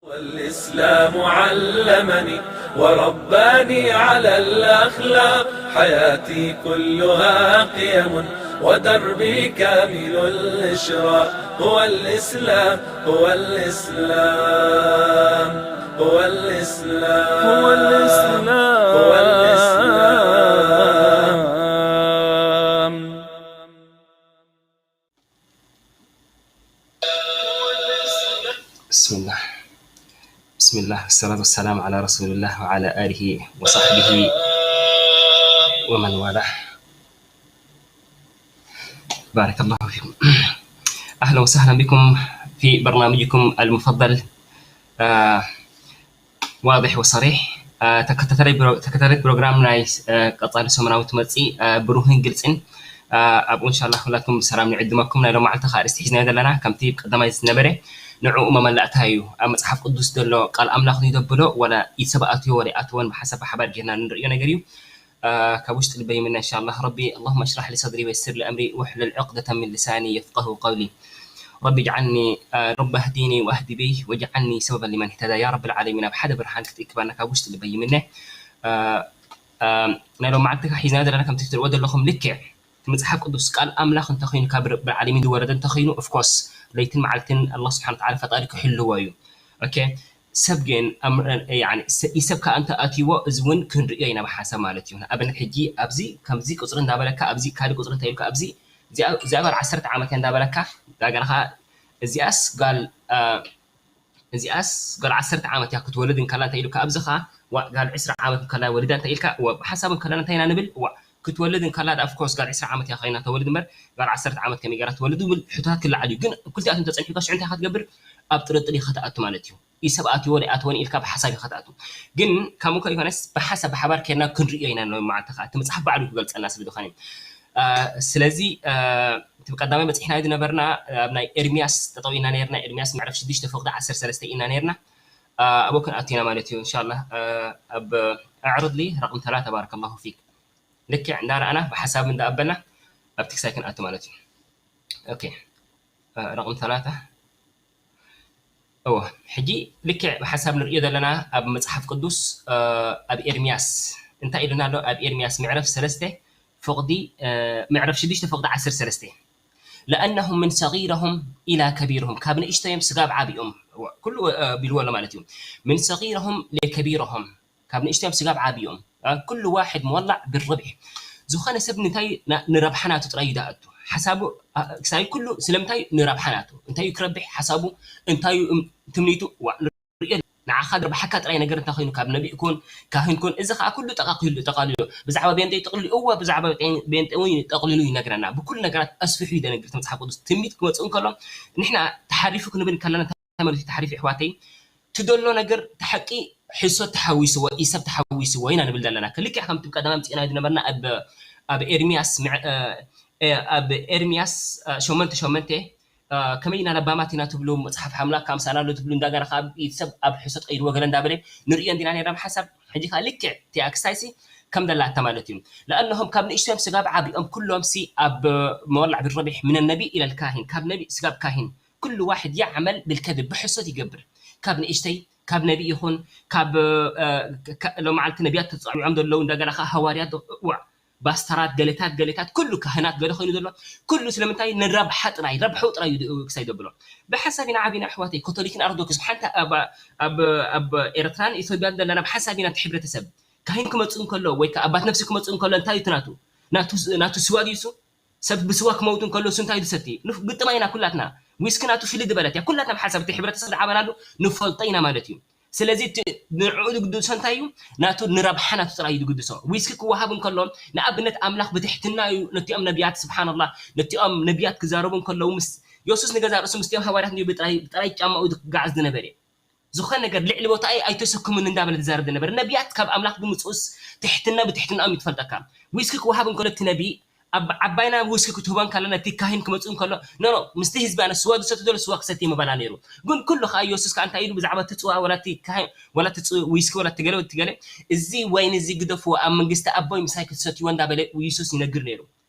والإسلام علمني ورباني على الأخلاق، حياتي كلها قيم ودربي كامل الإشراق. هو الإسلام، هو الإسلام، هو الإسلام، هو الإسلام، هو الإسلام. بسم الله. بسم الله، والصلاة والسلام على رسول الله وعلى آله وصحبه ومن والاه. بارك الله فيكم. أهلا وسهلا بكم في برنامجكم المفضل، آه، واضح وصريح. ተከታታሊ ፕሮግራም ናይ ቀፃሊ ሰሙናዊ ትመፅእ ብሩህን ግልፅን ኣብኡ እንሻላ ኩላትኩም ብሰላም ንዕድመኩም። ናይ ሎማዓልቲ ከዓ ኣርእስቲ ሒዝናዮ ዘለና ከምቲ ቀዳማይ ዝነበረ ንዕኡ መመላእታ እዩ። ኣብ መፅሓፍ ቅዱስ ዘሎ ቃል ኣምላኽ እዩ ዘብሎ ዋላ ኢሰብ ኣትዮ ወላ ኣይኣትዎን ብሓሳብ ብሓባር ጌርና ንርእዮ ነገር እዩ። ካብ ውሽጢ ልበይ ይምነ እንሻላ ረቢ። اللهم اشرح لي صدري ويسر لي أمري واحلل عقدة من لساني يفقهوا قولي. رب اجعلني رب اهدني واهد بي واجعلني سببا لمن اهتدى يا رب العالمين። ኣብ ሓደ ብርሃን ክትእክበና ካብ ውሽጢ ልበይ ይምነ። ናይ ሎማዓልቲ ሒዝና ዘለና ከምቲ ትርእዎ ዘለኹም ልክዕ እቲ መፅሓፍ ቅዱስ ቃል ኣምላኽ እንተኮይኑ ካብ ረብል ዓለሚን ዝወረደ እንተኮይኑ of course ለይትን መዓልትን ኣላህ ስብሓን ወተዓላ ፈጣሪ ክሕልዎ እዩ። ኦኬ ሰብ ግን ይሰብ ከዓ እንተ ኣትይዎ እዚ እውን ክንርእዮ ኢና ብሓንሳብ ማለት እዩ። ንኣብነት ሕጂ ኣብዚ ከምዚ ቁፅሪ እንዳበለካ ኣብዚ ካልእ ቁፅሪ እንታይ ኢልካ ኣብዚ እዚኣ ጓል ዓሰርተ ዓመት እያ እንዳበለካ ዳገና ከዓ እዚኣስ ጓል እዚኣስ ጓል ዓሰርተ ዓመት እያ ክትወልድ እንከላ እንታይ ኢልካ ኣብዚ ከዓ ዋ ጓል ዕስራ ዓመት እንከላ ወሊዳ እንታይ ኢልካ ዋ ብሓንሳብ እንከለና እንታይ ኢና ንብል ዋ ክትወልድ እንከላ of course ጓል ዕስራ ዓመት እያ ኮይና ተወልድ እምበር ጓል ዓሰርተ ዓመት ከመይ ገይራ ትወልድ ዝብል ሕቶታት ክለዓል እዩ። ግን ክልቲኣቶም ተፀኒሑካ ሽዑ እንታይ ኢኻ ትገብር ኣብ ጥርጥር ኢኻ ትኣቱ ማለት እዩ። ኢሰብ ኣትይዎ ዶ ኣይኣትዎን ኢልካ ብሓሳብ ኢኻ ትኣቱ። ግን ከምኡ ከይኮነስ ብሓሳብ ብሓባር ኬድና ክንርእዮ ኢና ሎሚ መዓልቲ ከዓ እቲ መፅሓፍ ባዕሉ ክገልፀልና ስለ ዝኾነ። ስለዚ እቲ ቀዳማይ በፂሕናዮ ዝነበርና ኣብ ናይ ኤርሚያስ ጠጠው ኢና ነርና። ኤርሚያስ ምዕራፍ ሽዱሽተ ፍቕዲ ዓሰርተ ሰለስተ ኢና ነርና። ኣብኡ ክንኣቱ ኢና ማለት እዩ እንሻላ። ኣብ ኣዕርድሊ ረቕም ተላ ተባረከላሁ ፊክ። ልክዕ እንዳረኣና ብሓሳብ እንዳኣበልና ኣብቲ ክሳይ ክንኣቱ ማለት እዩ። ኦኬ ረቕም ተላታ እወ ሕጂ ልክዕ ብሓሳብ ንርእዮ ዘለና ኣብ መፅሓፍ ቅዱስ ኣብ ኤርሚያስ እንታይ ኢሉና ኣሎ? ኣብ ኤርሚያስ ምዕረፍ ሰለስተ ፍቕዲ ምዕረፍ ሽዱሽተ ፍቕዲ ዓሰርተ ሰለስተ ለኣነሁም ምን ሰጊረሁም ኢላ ከቢርሁም ካብ ንእሽተዮም ስጋብ ዓብኦም ኩሉ ቢልዎ ኣሎ ማለት እዩ። ምን ሰጊረሁም ሌከቢረሁም ካብ ንእሽተዮም ስጋብ ዓብዮም ኩሉ ዋሕድ መወላዕ ብርብሒ። ዝኾነ ሰብ እንታይ ንረብሓ ናቱ ጥራይ እዩ ዝኣቱ ሓሳቡ ክሳይ ኩሉ ስለምንታይ ንረብሓ ናቱ እንታይ እዩ ክረብሕ ሓሳቡ እንታይ እዩ ትምኒቱ ንዓኻ ዝረብሓካ ጥራይ ነገር እንታይ ኮይኑ ካብ ነቢይ ኩን ካህን ኩን እዚ ከዓ ኩሉ ጠቃቂሉ ጠቃሊሉ ብዛዕባ ቤንጤ ጠቅሊሉ እወ ብዛዕባ ቤንጤ እውን ጠቅሊሉ ይነግረና። ብኩሉ ነገራት ኣስፊሑ እዩ ደነግር መፅሓፍ ቅዱስ ትንቢት ክመፅእ እንከሎ ንሕና ተሓሪፉ ክንብል ከለና ተመልሲ ተሓሪፍ ኣሕዋተይ ትደሎ ነገር ተሓቂ ሕሶት ተሓዊስዎ ኢሰብ ተሓዊስዎ ኢና ንብል ዘለና። ልክዕ ከምቲ ቀዳማይ ምፅእና ዝነበርና ኣብ ኤርሚያስ ኣብ ኤርሚያስ ሸሞንተ ሸሞንተ ከመይ ኢና ለባማት ኢና ትብሉ መፅሓፍ ኣምላክ ኣምሳና ኣሎ ትብሉ እንዳገና ከዓ ኢድ ሰብ ኣብ ሕሶት ቀይርዎ ገለ እንዳበለ ንርእዮ እንዲና ነርና ብሓሳብ ሕጂ ከዓ ልክዕ እቲኣ ክስታይሲ ከም ደላታ ማለት እዩ። ለኣነሆም ካብ ንእሽቶም ስጋብ ዓቢኦም ኩሎም ሲ ኣብ መወላዕ ብረቢሕ ምን ነቢ ኢለል ካሂን ካብ ነቢ ስጋብ ካሂን ኩሉ ዋሕድ ያዕመል ብልከዝብ ብሕሶት ይገብር። ካብ ንእሽተይ ካብ ነቢ ይኹን ካብ ሎማዓልቲ ነቢያት ተፃዊዖም ዘለዉ እንደገና ከዓ ሃዋርያት ዋዕ ባስተራት ገለታት ገለታት ኩሉ ካህናት ገለ ኮይኑ ዘሎ ኩሉ ስለምንታይ ንረብሓ ጥራይ ረብሑ ጥራይ እዩ ክሳይ ዘብሎ። ብሓሳብ ኢና ዓቢና ኣሕዋተይ ኮቶሊክን ኣርቶዶክስ ሓንቲ ኣብ ኤርትራን ኢትዮጵያን ዘለና ብሓሳብ ኢና እቲ ሕብረተሰብ ካህን ክመፅእ እንከሎ ወይ ከዓ ኣባት ነፍሲ ክመፅእ እንከሎ እንታይ እዩ ናቱ ናቱ ስዋ ድዩ እሱ ሰብ ብስዋ ክመውት እንከሎ እሱ እንታይ ዝሰቲ ግጥማ ኢና ኩላትና ዊስኪ ናቱ ፍልይ ዝበለት እያ ኩላትና ብሓሳብ እቲ ሕብረተሰብ ዝዓበናሉ ንፈልጦ ኢና ማለት እዩ። ስለዚ እቲ ንዕኡ ዝግድሶ እንታይ እዩ ናቱ ንረብሓ ናቱ ጥራይ እዩ ዝግድሶ። ዊስኪ ክወሃብ እንከሎ ንኣብነት ኣምላኽ ብትሕትና እዩ ነቲኦም ነቢያት ስብሓንላህ ነቲኦም ነቢያት ክዛረቡ እንከለዉ ምስ የሱስ ንገዛ ርእሱ ምስቲኦም ሃዋርያት ብጥራይ ጫማኡ ክጋዓዝ ዝነበረ ዝኾነ ነገር ልዕሊ ቦታይ ኣይተሰክሙኒ እንዳበለ ዝዛረብ ዝነበረ ነቢያት ካብ ኣምላኽ ብምፅኡስ ትሕትና ብትሕትናኦም እዩ ትፈልጠካ። ዊስኪ ክወሃብ እንከሎ እቲ ነቢ ኣብ ዓባይና ዊስኪ ክትህቦ እንከሎ፣ ነቲ ካህን ክመጽእ እንከሎ፣ ኖ፣ ኖ፣ ምስቲ ህዝቢ ኣነ ስዋ ዝሰቲ ዘሎ ስዋ ክሰቲ ምባላ ነይሩ። ግን ኩሉ ከኣ ኢየሱስ ከኣ እንታይ ኢሉ ብዛዕባ እቲ ጽዋ ወላ እቲ ካህን ወላ እቲ ጽ-፣ ዊስኪ ወላ እቲ ገለ እቲ ገለ፣ "እዚ ወይኒ እዚ ግደፍዎ፣ ኣብ መንግስቲ ኣቦይ ምሳይ ክትሰትይዎ" እንዳበለ ኢየሱስ ይነግር ነይሩ።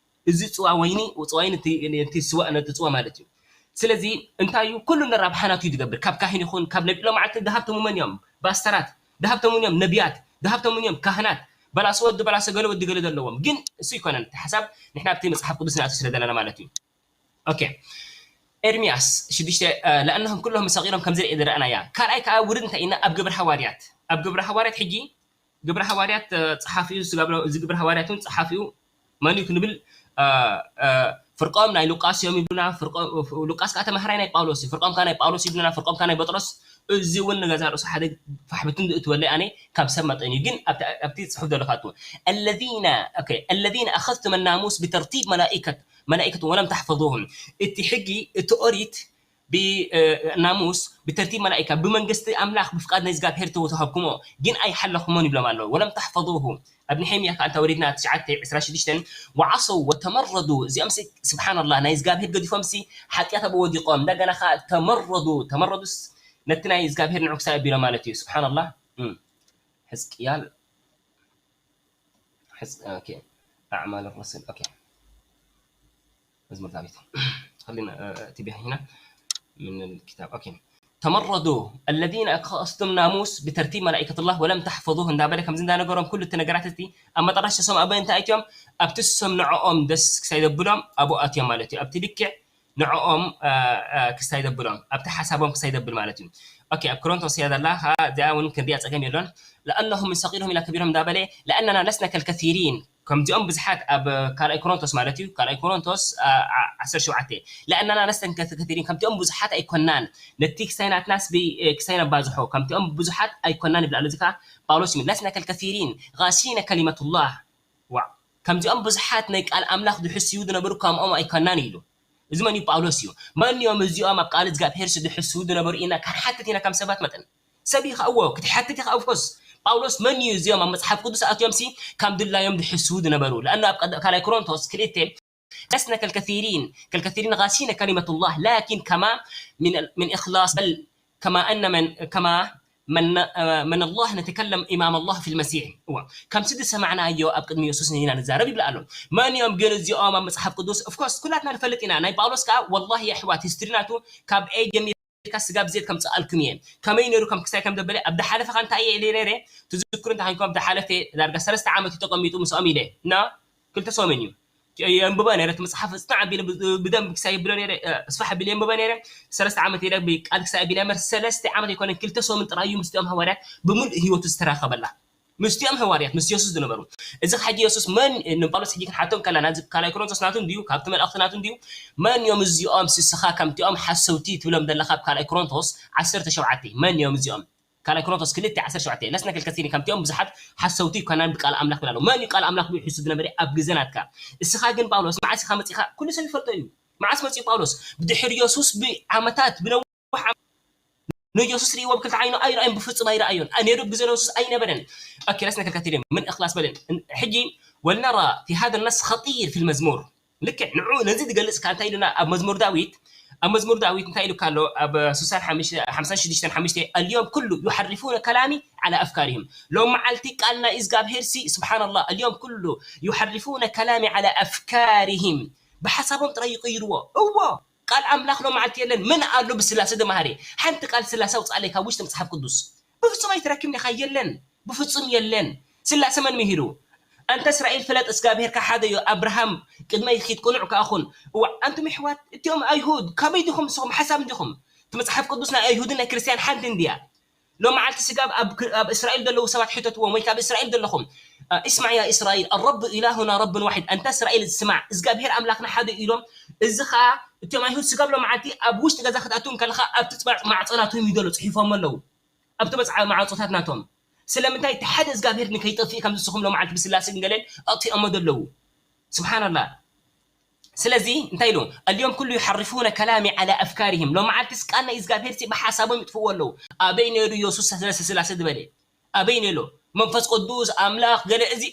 እዚ ጽዋ ወይኒ፣ ጽዋ ወይኒ እቲ፣ እቲ ስዋ፣ ነቲ ጽዋ ማለት እዩ። ስለዚ እንታይ እዩ? ኩሉ ነራብሓ ናቱ እዩ ዝገብር። ካብ ካህን ይኹን፣ ካብ ነቢ፣ ሎማዓልቲ ድሃብቶም መን እዮም? ፓስተራት። ድሃብቶም እውን እዮም ነቢያት። ድሃብቶም እውን እዮም ካህናት። በላሶ ወዲ በላሶ ገለ ወዲ ገለ ዘለዎም። ግን እሱ ይኮነን። እቲ ሓሳብ ንሕና ኣብቲ መጽሓፍ ቅዱስ ንኣቱ ስለ ዘለና ማለት እዩ። ኦኬ። ኤርሚያስ ሽዱሽተ፣ እ፣ "ለኣነሁም ኩለሁም ሰቂሮም ከምዚ ርኤ ዝረኣናያ." ካልኣይ ከኣ ውርድ እንታይ ኢና? ኣብ ግብረ ሃዋርያት። ኣብ ግብረ ሃዋርያት ሕጂ፣ ግብረ ሃዋርያት፣ እ፣ ጸሓፊኡ ዝገብረ-፣ እዚ ግብረ ሃዋርያት እውን ጸሓፊኡ መን እዩ ክንብል፣ እ፣ እ፣ ፍርቆም ናይ ሉቃስ እዮም ይብሉና። ፍርቆም፣ ሉቃስ ከኣ ተማሃራይ ናይ ጳውሎስ እዩ። ፍርቆም ከኣ ናይ ጳውሎስ ይብሉና። ፍርቆም ከኣ ናይ ጴጥሮስ። እዚ እውን ንገዛ ርእሱ ሓደ ፋሕብትን ዝእትወለይ ኣነ ካብ ሰብ መጠን እዩ። ግን ኣብቲ፣ ኣብቲ ጽሑፍ ዘሎ ከኣ ኣለዚነ፣ ኦኬ፣ "ኣለዚነ ኣኸዝቱም ናሙስ ብተርቲብ መላኢከት፣ መላኢከት ወለም ተሕፈዙሁም።" እቲ ሕጊ፣ እቲ ኦሪት ብ-፣ እ፣ ናሙስ ብተርቲብ መላኢካ፣ ብመንግስቲ ኣምላኽ ብፍቃድ ናይ እግዚኣብሔር ተወ-፣ ተሃብኩሞ፣ ግን ኣይሓለኹሞን ይብሎም ኣለዉ። "ወለም ተሕፈዙሁ።" ኣብ ነሄምያ ከኣ እንተ ወሪድና ትሽዓተ ዕስራ ሽዱሽተ፣ "ወዓሰው ወተመረዱ።" እዚኦም ሲ፣ ስብሓንላህ፣ ናይ እግዚኣብሔር ገዲፎም ሲ ሓጢኣት ኣብኡ ወዲቖም፣ እንደገና ከኣ ተመረዱ። ተመረዱስ ነቲ ናይ እግዚኣብሔር ንዑ ክሳይ ኣቢሎም ማለት እዩ። ስብሓንላህ። እም። ሕዝቅያል፣ ሕዝ-፣ ኦኬ። ኣዕማል ረሱል፣ ኦኬ። መዝሙር ዳዊት። خلينا، እ፣ እ፣ تبي هنا من الكتاب. ኦኬ። "ተመረዱ الذين أخذتم ناموس بترتيب ملائكة الله ولم تحفظوه" እንዳበለ ከምዚ እንዳነገሮም ኩሉ እቲ ነገራት እቲ ኣብ መጠረሽታ ሰም ኣበይ እንታይ ኣትዮም? ኣብቲ ሰም ንዕኦም ደስ ክሳይ ዘብሎም ኣብኡ ኣትዮም ማለት እዩ። ኣብቲ ልክዕ ንዕኦም፣ እ፣ እ፣ ክሳይ ዘብሎም፣ ኣብቲ ሓሳቦም ክሳይ ዘብል ማለት እዩ። ኦኬ፣ ኣብ ኮሮንቶስ እያ ዘላ፣ ኸ-፣ እዚኣ እውን ክንሪኣ ጸገም የሎን። "لأنهم من ثقيلهم إلى كبيرهم" እንዳበለ፣ "لأننا لسنا كالكثيرين" ከምዚኦም ብዙሓት ኣብ ካልኣይ ኮሮንቶስ ማለት እዩ፣ ካልኣይ ኮሮንቶስ፣ አ፣ ዓ-፣ ዓሰርተ ሸውዓተ፣ "لأننا لسنا كالكثيرين" ከምቲኦም ብዙሓት ኣይኮናን፣ ነቲ ክሳይ ናትናስ ብ-፣ እ፣ ክሳይ ነባዝሖ፣ ከምቲኦም ብዙሓት ኣይኮናን ይብል ኣሎ። እዚ ከኣ ጳውሎስ ይብል፣ "لسنا كالكثيرين غاشين كلمة الله" ዋ፣ ከምዚኦም ብዙሓት ናይ ቃል ኣምላኽ ዝሕስዩ ዝነበሩ ከምኦም ኣይኮናን ኢሉ። እዚ መን እዩ? ጳውሎስ እዩ። መን እዮም እዚኦም ኣብ ቃል እግዚኣብሔር ዝሕስዩ ዝነበሩ ኢና ክንሓትት ኢና ከም ሰባት መጠን። ሰብ ኢኻ እዎ፣ ክትሓትት ኢኻ ኦፍኮርስ። ጳውሎስ መን እዩ እዚኦም ኣብ መጽሓፍ ቅዱስ ኣትዮም ሲ ካብ ድላዮም ዝሕስዩ ዝነበሩ? ለኣኑ ኣብ ቀድ-፣ ካልኣይ ኮሮንቶስ ክልተ፣ "لسنا كالكثيرين، كالكثيرين غاشين كلمة الله، لكن كما من ال-، من إخلاص، بل كما أن من، كما من، من الله نتكلم أمام الله في المسيح." እዋ፣ ከምቲ ዝሰማዕናዮ ኣብ ቅድሚ የሱስ ኢና ንዛረብ ይብል ኣሎ። መን እዮም ግን እዚኦም ኣብ መጽሓፍ ቅዱስ? ኦፍኮርስ ኩላትና ንፈልጥ ኢና። ናይ ጳውሎስ ከኣ ወላሂ የሕዋት ሂስትሪ ናቱ ካብ ኤ ጀሚርካ ስጋብ ዜድ ከምጽኣልኩም እየ። ከመይ ነይሩ ከም ክሳይ ከም ዘበለ ኣብ ዝሓለፈ ከ እንታይ እየ ኢለ ነይረ? ትዝክሩ እንተ ኮይንኩም ኣብ ዝሓለፈ ዳርጋ ሰለስተ ዓመት እዩ ተቐሚጡ ምስኦም ኢለ እና ክልተ ሰሙን እዩ። የንብቦ ነይረ፣ እቲ መጽሓፍ ጽናዕ ኣቢለ ብ-፣ ብደንብ ክሳይ የብሎ ነይረ፣ እ፣ ስፋሕ ኣቢለ የንብቦ ነይረ። ሰለስተ ዓመት ኢለ ብቃል ክሳይ ኣቢለ እምበር፣ ሰለስተ ዓመት ኣይኮነን፣ ክልተ ሰሙን ጥራይ እዩ ምስቲኦም ሃዋርያት ብምሉእ ህይወቱ ዝተራኸበላ። ምስቲኦም ሃዋርያት፣ ምስ የሱስ ዝነበሩ። እዚ ሕጂ የሱስ መን፣ ንጳውሎስ ሕጂ ክንሓቶም ከለና፣ እዚ ካልኣይ ኮሮንቶስ ናቱ እንድዩ፣ ካብቲ መልእኽቲ ናቱ እንድዩ፣ መን እዮም እዚኦም ስስኻ ከምቲኦም ሓሰውቲ ትብሎም ዘለኻ ኣብ ካልኣይ ኮሮንቶስ ዓሰርተ ሸውዓተ? መን እዮም እዚኦም? ካልኣይ ኮሮንቶስ ክልተ ዓሰርተ ሸውዓተ፣ "ለስነ ከልከሲኒ ከምቲኦም ብዙሓት ሓሰውቲ ኣይኮናን ብቃል ኣምላኽ" ብላ ኣሎ። መን እዩ ቃል ኣምላኽ ብኡ ይሕሱ ዝነበረ ኣብ ግዜ ናትካ? እስኻ ግን ጳውሎስ መዓስ ኢኻ መጺኻ? ኩሉ ሰብ ይፈልጦ እዩ። መዓስ መጺኡ ጳውሎስ? ብድሕሪ የሱስ ብዓመታት፣ ብነዊሕ ዓመ-፣ ንየሱስ ርእይዎ ብክልተ ዓይኑ ኣይረኣዮን፣ ብፍጹም ኣይረኣዮን። ኣ-፣ ነይሩ ብግዜ የሱስ ኣይነበረን። ኦኬ፣ ለስነ ከልከሲኒ ምን እኽላስ በለን። ሕጂ ወልነራ ፊ ሃደ ነስ ኸጢር ፊል መዝሙር። ልክዕ ንዑ ነዚ ዝገልጽ ከኣ እንታይ ኢሉና ኣብ መዝሙር ዳዊት? ኣብ መዝሙር ዳዊት እንታይ ኢሉካ ኣሎ? ኣብ ስሳን ሓምሽ-፣ ሓምሳን ሽዱሽተን ሓሙሽተ፣ "اليوم كل يحرفون كلامي على أفكارهم." ሎም መዓልቲ ቃል ናይ እግዚኣብሄር ሲ፣ ስብሓንላህ፣ "اليوم كل يحرفون كلامي على أفكارهم." ብሓሳቦም ጥራይ ይቕይርዎ። እዎ፣ ቃል ኣምላኽ ሎም መዓልቲ የለን። ምን ኣሎ ብስላሴ ዝመሃረ? ሓንቲ ቃል ስላሴ ኣውፅኣለይ ካብ ውሽጢ መጽሓፍ ቅዱስ። ብፍጹም ኣይትረክብን ኢኻ፣ የለን፣ ብፍጹም የለን። ስላሴ መን ምሂሩ? ኣንተ እስራኤል ፍለጥ፣ እግዚኣብሄርካ ሓደ እዩ፣ ኣብርሃም ቅድመይ ኪድ ቅኑዕ ከኣ ኩን። እዋ፣ ኣንቱም ኣሕዋት፣ እቲኦም ኣይሁድ፣ ከመይ ዲኹም ንስኹም? ሓሳብ እንዲኹም? እቲ መጽሓፍ ቅዱስ ናይ ኣይሁድን ናይ ክርስትያን ሓንቲ እንድያ። ሎም መዓልቲ ስጋብ ኣብ ክ-፣ ኣብ እስራኤል ዘለዉ ሰባት ሕተትዎም፣ ወይ ካብ እስራኤል ዘለኹም፣ እ፣ "اسمع يا إسرائيل، الرب إلهنا رب واحد." ኣንታ እስራኤል ስማዕ፣ እግዚኣብሄር ኣምላኽና ሓደ ኢሎም። እዚ ኸኣ እቲኦም ኣይሁድ ስጋብ ሎም መዓልቲ ኣብ ውሽጢ ገዛ ክትኣቱ እንከለኻ ኣብቲ ጽባሕ ማዕጾ ናቶም እዩ ዘሎ፣ ጽሒፎም ኣለዉ። ኣብቲ መጽዓ-፣ ማዕጾታት ናቶም። ስለምንታይ? እቲ ሓደ እግዚኣብሄር ንከይጠፍእ ከም ዝስኹም ሎም መዓልቲ ብስላሴ ግን ገለን ኣጥፊኦሞ ዘለዉ። ስብሓንላህ። ስለዚ እንታይ ኢሉ? "اليوم كل يحرفون كلامي على أفكارهم." ሎም መዓልቲ ስቃል ናይ እግዚኣብሄር ሲ ብሓሳቦም ይጥፍዎ ኣለዉ። ኣበይ ነይሩ የሱስ ስላሴ፣ ስላሴ ዝበለ? ኣበይ ነይሩ? መንፈስ ቅዱስ ኣምላኽ ገለ እዚ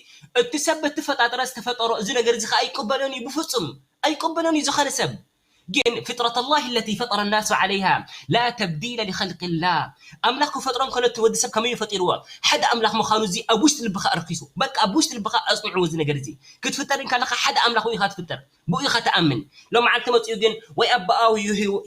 እቲ ሰብ በቲ ፈጣጥረ ዝተፈጠሮ እዚ ነገር እዚ ከዓ ኣይቅበሎን እዩ ብፍፁም ኣይቅበሎን እዩ ዝኾነ ሰብ ግን ፍጥረት ላህ ለቲ ፈጠረ ናሱ ዓለይሃ ላ ተብዲለ ሊኸልቅላህ ኣምላኽ ክፈጥሮ እንከሎ እቲ ወዲ ሰብ ከመይ ፈጢርዎ ሓደ ኣምላኽ ምዃኑ እዚ ኣብ ውሽጢ ልብኻ ኣርኪሱ በቃ ኣብ ውሽጢ ልብኻ ኣፅንዕዎ እዚ ነገር እዚ ክትፍጠር እንከለኻ ሓደ ኣምላኽ ኢኻ ትፍጠር ብኡ ኢኻ ትኣምን ሎም ዓልቲ መፅኡ ግን ወይ ኣባኣሁ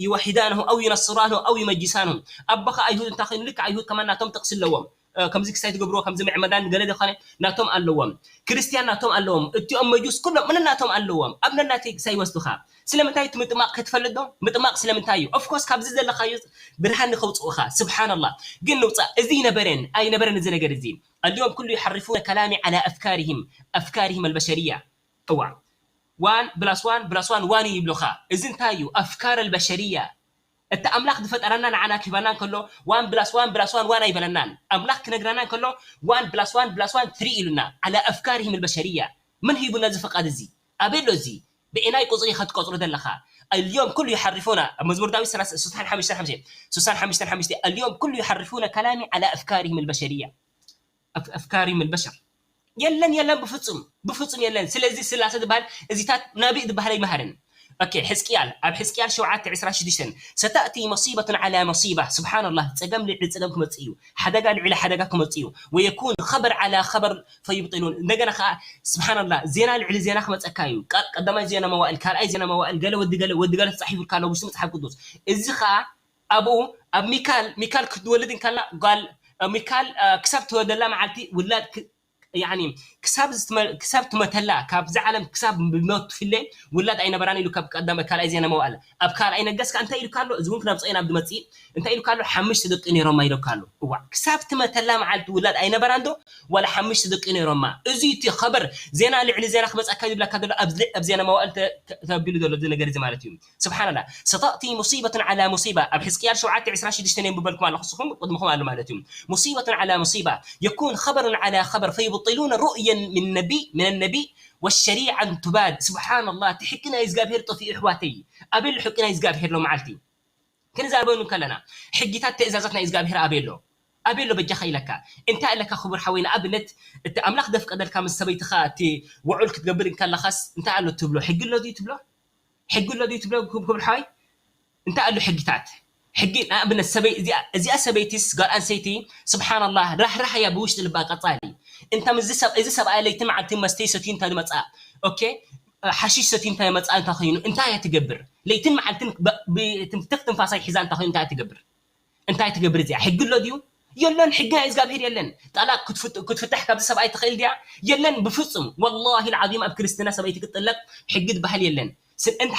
ይወሒዳንሁ ኣው ይነስራንሁ ኣው ይመጅሳንሁ ኣቦኻ ኣይሁድ እንታይ ኮይኑ ልክ ኣይሁድ ከማን ናቶም ጥቕሲ ኣለዎም ከምዚ ክሳይ ትገብርዎ ከምዚ ምዕመዳን ገለ ዝኾነ ናቶም ኣለዎም ክርስትያን ናቶም ኣለዎም እቲኦም መጁስ ኩሎም ምን ናቶም ኣለዎም ኣብ ነናተይ ክሳይ ይወስዱኻ ስለምንታይ እቲ ምጥማቕ ክትፈልጥ ዶ ምጥማቕ ስለምንታይ እዩ ኦፍኮርስ ካብዚ ዘለኻዮ ብርሃን ንኸውፅኡኻ ስብሓንላ ግን ንውፃእ እዚ ይነበረን ኣይነበረን እዚ ነገር እዚ اليوم كله يحرفون كلامي على أفكارهم أفكارهم البشرية እዋ ዋን ብላስ ዋን ብላስ ዋን ዋን ይብሉኻ እዚ እንታይ እዩ ኣፍካር ኣልበሸርያ እቲ ኣምላኽ ዝፈጠረና ንዓና ክህበና እንከሎ ዋን ብላስ ዋን ብላስ ዋን ዋን ኣይበለናን ኣምላኽ ክነግረና እንከሎ ዋን ብላስ ዋን ብላስ ዋን ትሪ ኢሉና ዓላ ኣፍካርህም ኣልበሸርያ መን ሂቡና እዚ ፍቃድ እዚ ኣበይ ኣሎ እዚ ብዒናይ ቁፅሪ ኢኻ ትቆፅሮ ዘለኻ اليوم كل يحرفون ኣብ መዝሙር ዳዊት ስሳን ሓሙሽተን ሓሙሽተ ስሳን ሓሙሽተን ሓሙሽተ اليوم كل يحرفون كلامي على أفكارهم البشرية أفكارهم البشر የለን የለን ብፍፁም ብፍፁም የለን ስለዚ ስላሰ ዝበሃል እዚታት ናብይ ዝበሃል ኣይመሃርን ኦኬ ሕዝቅያል ኣብ ሕዝቅያል ሸውዓተ ዕስራ ሽዱሽተ ستأتي مصيبة على مصيبة سبحان الله ፀገም ልዕሊ ፀገም ክመፅእ እዩ ሓደጋ ልዕሊ ሓደጋ ክመፅእ እዩ ويكون خبر على خبر فيبطلون እንደገና ከዓ ስብሓን ላ ዜና ልዕሊ ዜና ክመፀካ እዩ ቀዳማይ ዜና መዋእል ካልኣይ ዜና መዋእል ገለ ወዲ ገለ ወዲ ገለ ተፃሒፉልካ ኣሎ ውሽጢ መፅሓፍ ቅዱስ እዚ ከዓ ኣብኡ ኣብ ሚካል ሚካል ክትወልድ እንከላ ጓል ሚካል ክሳብ ትወልደላ መዓልቲ ውላድ ክሳብ ክሳብ ትመተላ ካብዚ ዓለም ክሳብ ብሞት ትፍለ ውላድ ኣይነበራን ኢሉ ካብ ቀዳመ ካልኣይ ዜና መዋእል ኣብ ካልኣይ ነገስ ከዓ እንታይ ኢሉካ ኣሎ እዚ እውን ክነምፀ ኢና ብመፅእ እንታይ ኢሉካ ኣሎ ሓሙሽተ ደቂ ነይሮማ ኢሉካ ኣሎ እዋ ክሳብ ትመተላ መዓልቲ ውላድ ኣይነበራን ዶ ዋላ ሓሙሽተ ደቂ ነይሮማ እዚ እቲ ኸበር ዜና ልዕሊ ዜና ክመፀካ ዝብለካ ዘሎ ኣብ ዜና መዋእል ተቢሉ ዘሎ እዚ ነገር እዚ ማለት እዩ سبحان الله ستأتي مصيبة على مصيبة ኣብ ሕዝቅያል ሸውዓተ ዕስራን ሽዱሽተን የንብበልኩም ኣለኹ ንስኹም ቅድምኹም ኣሎ ማለት እዩ مصيبة على مصيبة يكون خبر على خبر فيبطلون رؤيا من نبي من النبي والشريعة تباد سبحان الله እቲ ሕጊ ናይ እግዚኣብሔር ጠፊኡ ኣሕዋተይ ኣበይ ኣሎ ሕጊ ናይ እግዚኣብሔር ሎመዓልቲ ክንዛረበሉ ከለና ሕጊታት ትእዛዛት ናይ እግዚኣብሔር ኣበይ ኣሎ ኣበይ ኣሎ በጃኻ ኢለካ እንታይ ኣለካ ክቡር ሓወይ ንኣብነት እቲ ኣምላኽ ዘፍቀደልካ ምስ ሰበይትኻ እቲ ውዑል ክትገብር እንከለኻስ እንታይ ኣሎ ትብሎ ሕጊ ኣሎ ድዩ ትብሎ ሕጊ ኣሎ ድዩ ትብሎ ክቡር ሓወይ እንታይ ኣሎ ሕጊታት ሕጊ ንኣብነት ሰበይ እዚኣ ሰበይቲስ ጓል ኣንሰይቲ ስብሓንላህ ራህራህ እያ ብውሽጢ ልባ ቀፃሊ እንተ እዚ ሰብኣይ ለይቲ መዓልቲ መስተይ ሰትዩ እንተ ዝመፅኣ ኦኬ ሓሺሽ ሰትዩ እንታይ መፃ እንታይ ኮይኑ እንታይ እያ ትገብር ለይትን መዓልትን ትንፋሳይ ሒዛ እንታይ ኮይኑ እንታይ ትገብር እንታይ ትገብር እዚኣ ሕጊ ኣሎ ድዩ የለን ሕጊ ናይ እግዚኣብሄር የለን ጣላቅ ክትፍታሕ ካብዚ ሰብኣይ ትኽእል ድያ የለን ብፍፁም ወላሂ ልዓዚም ኣብ ክርስትና ሰበይቲ ክትጥለቅ ሕጊ ዝበሃል የለን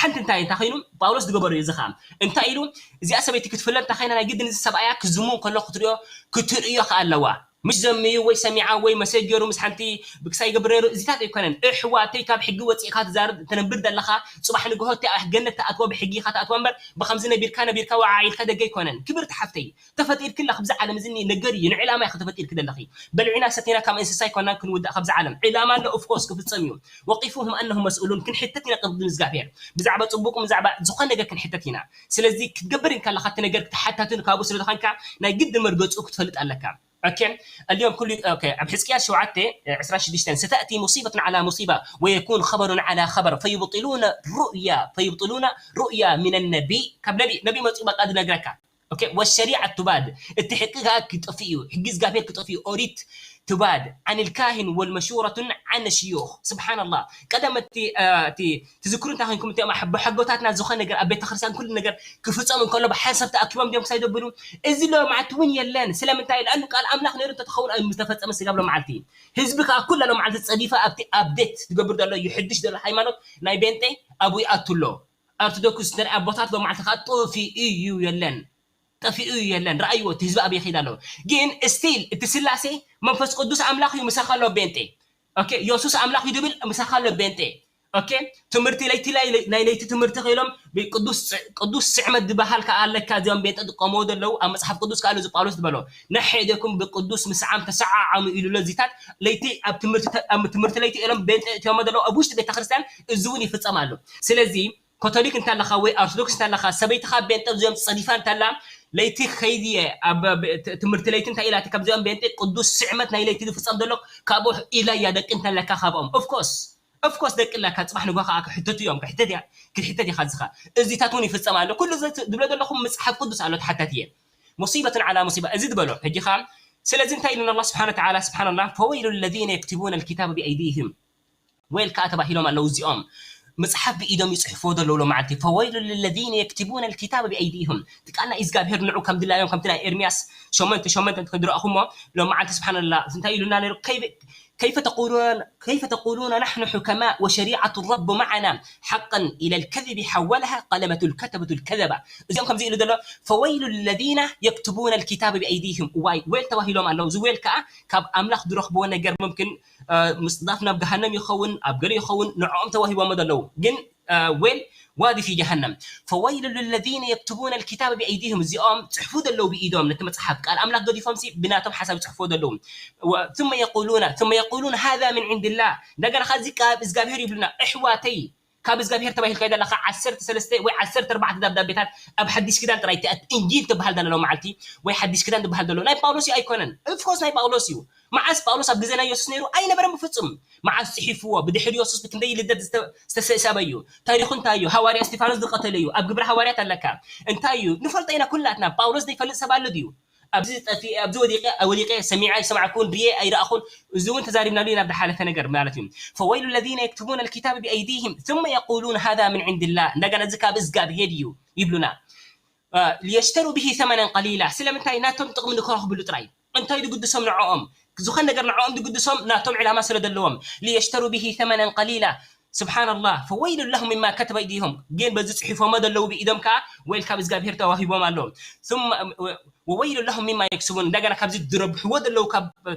ሓንቲ እንታይ እንታይ ኮይኑ ጳውሎስ ዝገበሩ እዩ እዚ ከዓ እንታይ ኢሉ እዚኣ ሰበይቲ ክትፍለጥ እንታይ ኮይና ናይ ግድን እዚ ሰብኣያ ክዝሙ ከሎ ክትሪኦ ክትርእዮ ከዓ ኣለዋ ምሽ ዘምዩ ወይ ሰሚዓ ወይ መሰጅ ገይሩ ምስ ሓንቲ ብክሳይ ይገብር ነይሩ እዚታት ኣይኮነን እሕዋተይ ካብ ሕጊ ወፂእካ ትዛርብ ትነብር ዘለኻ ፅባሕ ንግሆ እቲ ገነት ትኣትዎ ብሕጊ ኢኻ ትኣትዋ እምበር ብከምዚ ነቢርካ ነቢርካ ወዓዒልካ ደገ ኣይኮነን ክብርቲ ሓፍተይ ተፈጢርክላ ክብዚ ዓለም እዚ ነገር እዩ ንዕላማ ኢኻ ተፈጢርክ ዘለኺ በልዒና ሰቲና ካብ እንስሳ ኣይኮናን ክንውዳእ ካብዚ ዓለም ዕላማ ኣሎ ኦፍኮርስ ክፍፀም እዩ وقفوهم أنهم مسؤولون ክንሕተት ኢና ቅድሚ እግዚኣብሔር ብዛዕባ ፅቡቅ ብዛዕባ ዝኾነ ነገር ክንሕተት ኢና ስለዚ ክትገብር እንከለኻ እቲ ነገር ክትሓታትን ካብኡ ስለ ዝኾንካ ናይ ግድን መርገፅኡ ክትፈልጥ ኣለካ ኦኬ اليوم كل ኦኬ ኣብ ሕዝቅያስ ሸውዓተ ዕስራን ሽዱሽተን ستأتي مصيبة على مصيبة ويكون خبر على خبر فيبطلون رؤيا فيبطلون رؤيا من النبي ካብ ነቢ ነቢ መፅኡ በቃ ዝነግረካ ኦኬ والشريعة تباد እቲ ሕጊ ከዓ ክጠፍእ እዩ ሕጊ እግዚኣብሔር ክጠፍእ እዩ ኦሪት ትባድ عن الكاهن والمشورة عن الشيوخ سبحان الله ቀደም እቲ ትዝክሩ እንታይ ኮይንኩም እቲኦም ብሓጎታትና ዝኾነ ነገር ኣብ ቤተክርስትያን ኩሉ ነገር ክፍፀም እንከሎ ብሓንሳብ ተኣኪቦም ድዮም ክሳይ ዘብሉ እዚ ሎማዓልቲ እውን የለን ስለምንታይ ለኣኑ ቃል ኣምላኽ ነይሩ እንተትኸውን ኣይምተፈፀመ ስጋብ ሎማዓልቲ ህዝቢ ከዓ ኩላ ሎማዓልቲ ፀዲፋ ኣብቲ ኣብዴት ዝገብር ዘሎ ይሕድሽ ዘሎ ሃይማኖት ናይ ቤንጤ ኣብኡ ይኣቱ ኣሎ ኦርቶዶክስ ንርኢ ኣቦታት ሎማዓልቲ ከዓ ጠፊኡ እዩ የለን ጠፊኡ እዩ የለን ረኣይዎ እቲ ህዝቢ ኣበይ ይኸይድ ኣሎ ግን ስቲል እቲ ስላሴ መንፈስ ቅዱስ ኣምላኽ እዩ ምሳኻ ኣሎ ቤንጤ ኦኬ የሱስ ኣምላኽ እዩ ድብል ምሳኻ ኣሎ ቤንጤ ኦኬ ትምህርቲ ለይቲ ናይ ለይቲ ትምህርቲ ከኢሎም ቅዱስ ስዕመት ዝበሃል ከዓ ኣለካ እዚኦም ቤንጤ ጥቀምዎ ዘለዉ ኣብ መፅሓፍ ቅዱስ ከዓ እዚ ጳውሎስ ዝበሎ ነሐደኩም ብቅዱስ ምስዓም ተሰዓዓሙ ኢሉ ኣሎ እዚታት ለይቲ ኣብ ትምህርቲ ለይቲ ኢሎም ቤንጤ እትዮሞ ዘለዉ ኣብ ውሽጢ ቤተክርስትያን እዚ እውን ይፍፀም ኣሎ ስለዚ ኮቶሊክ እንተለኻ ወይ ኣርቶዶክስ እንተለኻ ሰበይትኻ ቤንጠ እዚኦም ፀዲፋ እንተላ ለይቲ ከይድየ ኣብ ትምህርቲ ለይቲ እንታይ ኢላቲ? ካብዚኦም ቤንጤ ቅዱስ ስዕመት ናይ ለይቲ ዝፍፀም ዘሎ ካብኡ ኢላያ ደቂ እንተለካ ካብኦም ኦፍኮርስ ኦፍኮርስ ደቂ ኣለካ ፅባሕ ንጎ ከዓ ክሕተቱ እዮም ክሕተት እያ ክሕተት ኢኻ ዝኻ እዚታት እውን ይፍፀም ኣሎ ኩሉ ዝብሎ ዘለኹም መፅሓፍ ቅዱስ ኣሎ ተሓታት እየ ሙሲበትን ዓላ ሙሲባ እዚ ዝበሎ ሕጂ ከዓ ስለዚ እንታይ ኢሉና ኣላ ስብሓን ተዓላ ስብሓን ላ ፈወይሉ ለዚነ የክትቡነ ልኪታብ ብኣይዲህም ወይል ከዓ ተባሂሎም ኣለዉ እዚኦም መፅሓፍ ብኢዶም ይፅሕፍዎ ዘለዉ ሎመዓልቲ ፈወይሉ ለለዚነ የክትቡነ ልኪታብ ብኣይዲህም እቲ ቃል ናይ እግዚኣብሔር ንዑ ከም ድላዮም ከምቲ ናይ ኤርምያስ ሸሞንተ ሸሞንተ እንተ ዝረእኹሞ ሎመዓልቲ ስብሓንላ እንታይ ኢሉና ነይሩ كيف تقولون كيف تقولون نحن حكماء وشريعة الرب معنا حقا إلى الكذب حولها قلمة الكتبة الكذبة እዚኦም ከምዚ ኢሉ ዘሎ فويل للذين يكتبون الكتاب بأيديهم ዋይ ዌል ተባሂሎም ኣለዉ እዚ ዌል ከዓ ካብ ኣምላኽ ዝረኽብዎ ነገር ممكن ምፅዳፍ ናብ ገሃነም ይኸውን ኣብ ገለ ይኸውን ንዕኦም ተዋሂቦሞ ዘለዉ ግን ዌል ዋዲ ፊ ጀሃነም ፈወይሉ ልለዚነ የክትቡነ ልኪታብ ብኣይዲህም እዚኦም ፅሕፉ ዘለዉ ብኢዶም ነቲ መፅሓፍ ቃል ኣምላክ ገዲፎም ሲ ብናቶም ሓሳብ ይፅሕፍዎ ዘለዉ ثم يقولون ثم يقولون هذا من عند الله እንደገና ካዚ ካብ እግዚኣብሄር ይብሉና ኣሕዋተይ ካብ እግዚኣብሄር ተባሂልካ ዘለካ ዓሰርተ ሰለስተ ወይ ዓሰርተ ኣርባዕተ ደብዳቤታት ኣብ ሓዲሽ ኪዳን ጥራይ እቲኣ እንጂል ትበሃል ዘላ ሎመዓልቲ ወይ ሓዲሽ ኪዳን ትበሃል ዘሎ ናይ ጳውሎስ እዩ ኣይኮነን ኦፍኮርስ ናይ ጳውሎስ እዩ መዓስ ጳውሎስ ኣብ ግዜ ናይ የሱስ ነይሩ ኣይነበረን ብፍጹም መዓስ ጽሒፍዎ ብድሕሪ የሱስ ብክንደይ ልደት ዝተሰእሰበ እዩ ታሪኹ እንታይ እዩ ሃዋርያ እስጢፋኖስ ዝቀተለ እዩ ኣብ ግብሪ ሃዋርያት ኣለካ እንታይ እዩ ንፈልጦ ኢና ኩላትና ጳውሎስ ዘይፈልጥ ሰብ ኣሎ ድዩ ኣብዚ ጠፊ ኣብዚ ወዲቀ ወዲቀ ሰሚዐ ኣይሰማዕኩን ርየ ኣይረኣኹን እዚ እውን ተዛሪብናሉ ኢና ዝሓለፈ ነገር ማለት እዩ فويل الذين يكتبون الكتاب بأيديهم ثم يقولون هذا من عند الله እንደገና እዚ ካብ እግዚኣብሄር እዩ ይብሉና ليشتروا به ثمنا قليلا ስለምንታይ ናቶም ጥቕሚ ንክረኽብሉ ጥራይ እንታይ ድግድሶም ንዕኦም ዝኾን ነገር ንዕኦም ድግድሶም ናቶም ዕላማ ስለ ዘለዎም ليشتروا به ثمنا قليلا سبحان الله فويل لهم مما كتب أيديهم ግን በዚ ጽሒፎሞ ዘለዉ ብኢዶም ከዓ ወይል ካብ እግዚኣብሄር ተዋሂቦም ኣለዎም ثم وويل لهم مما يكسبون እንደገና ካብዚ ዝረብሕዎ ዘለዉ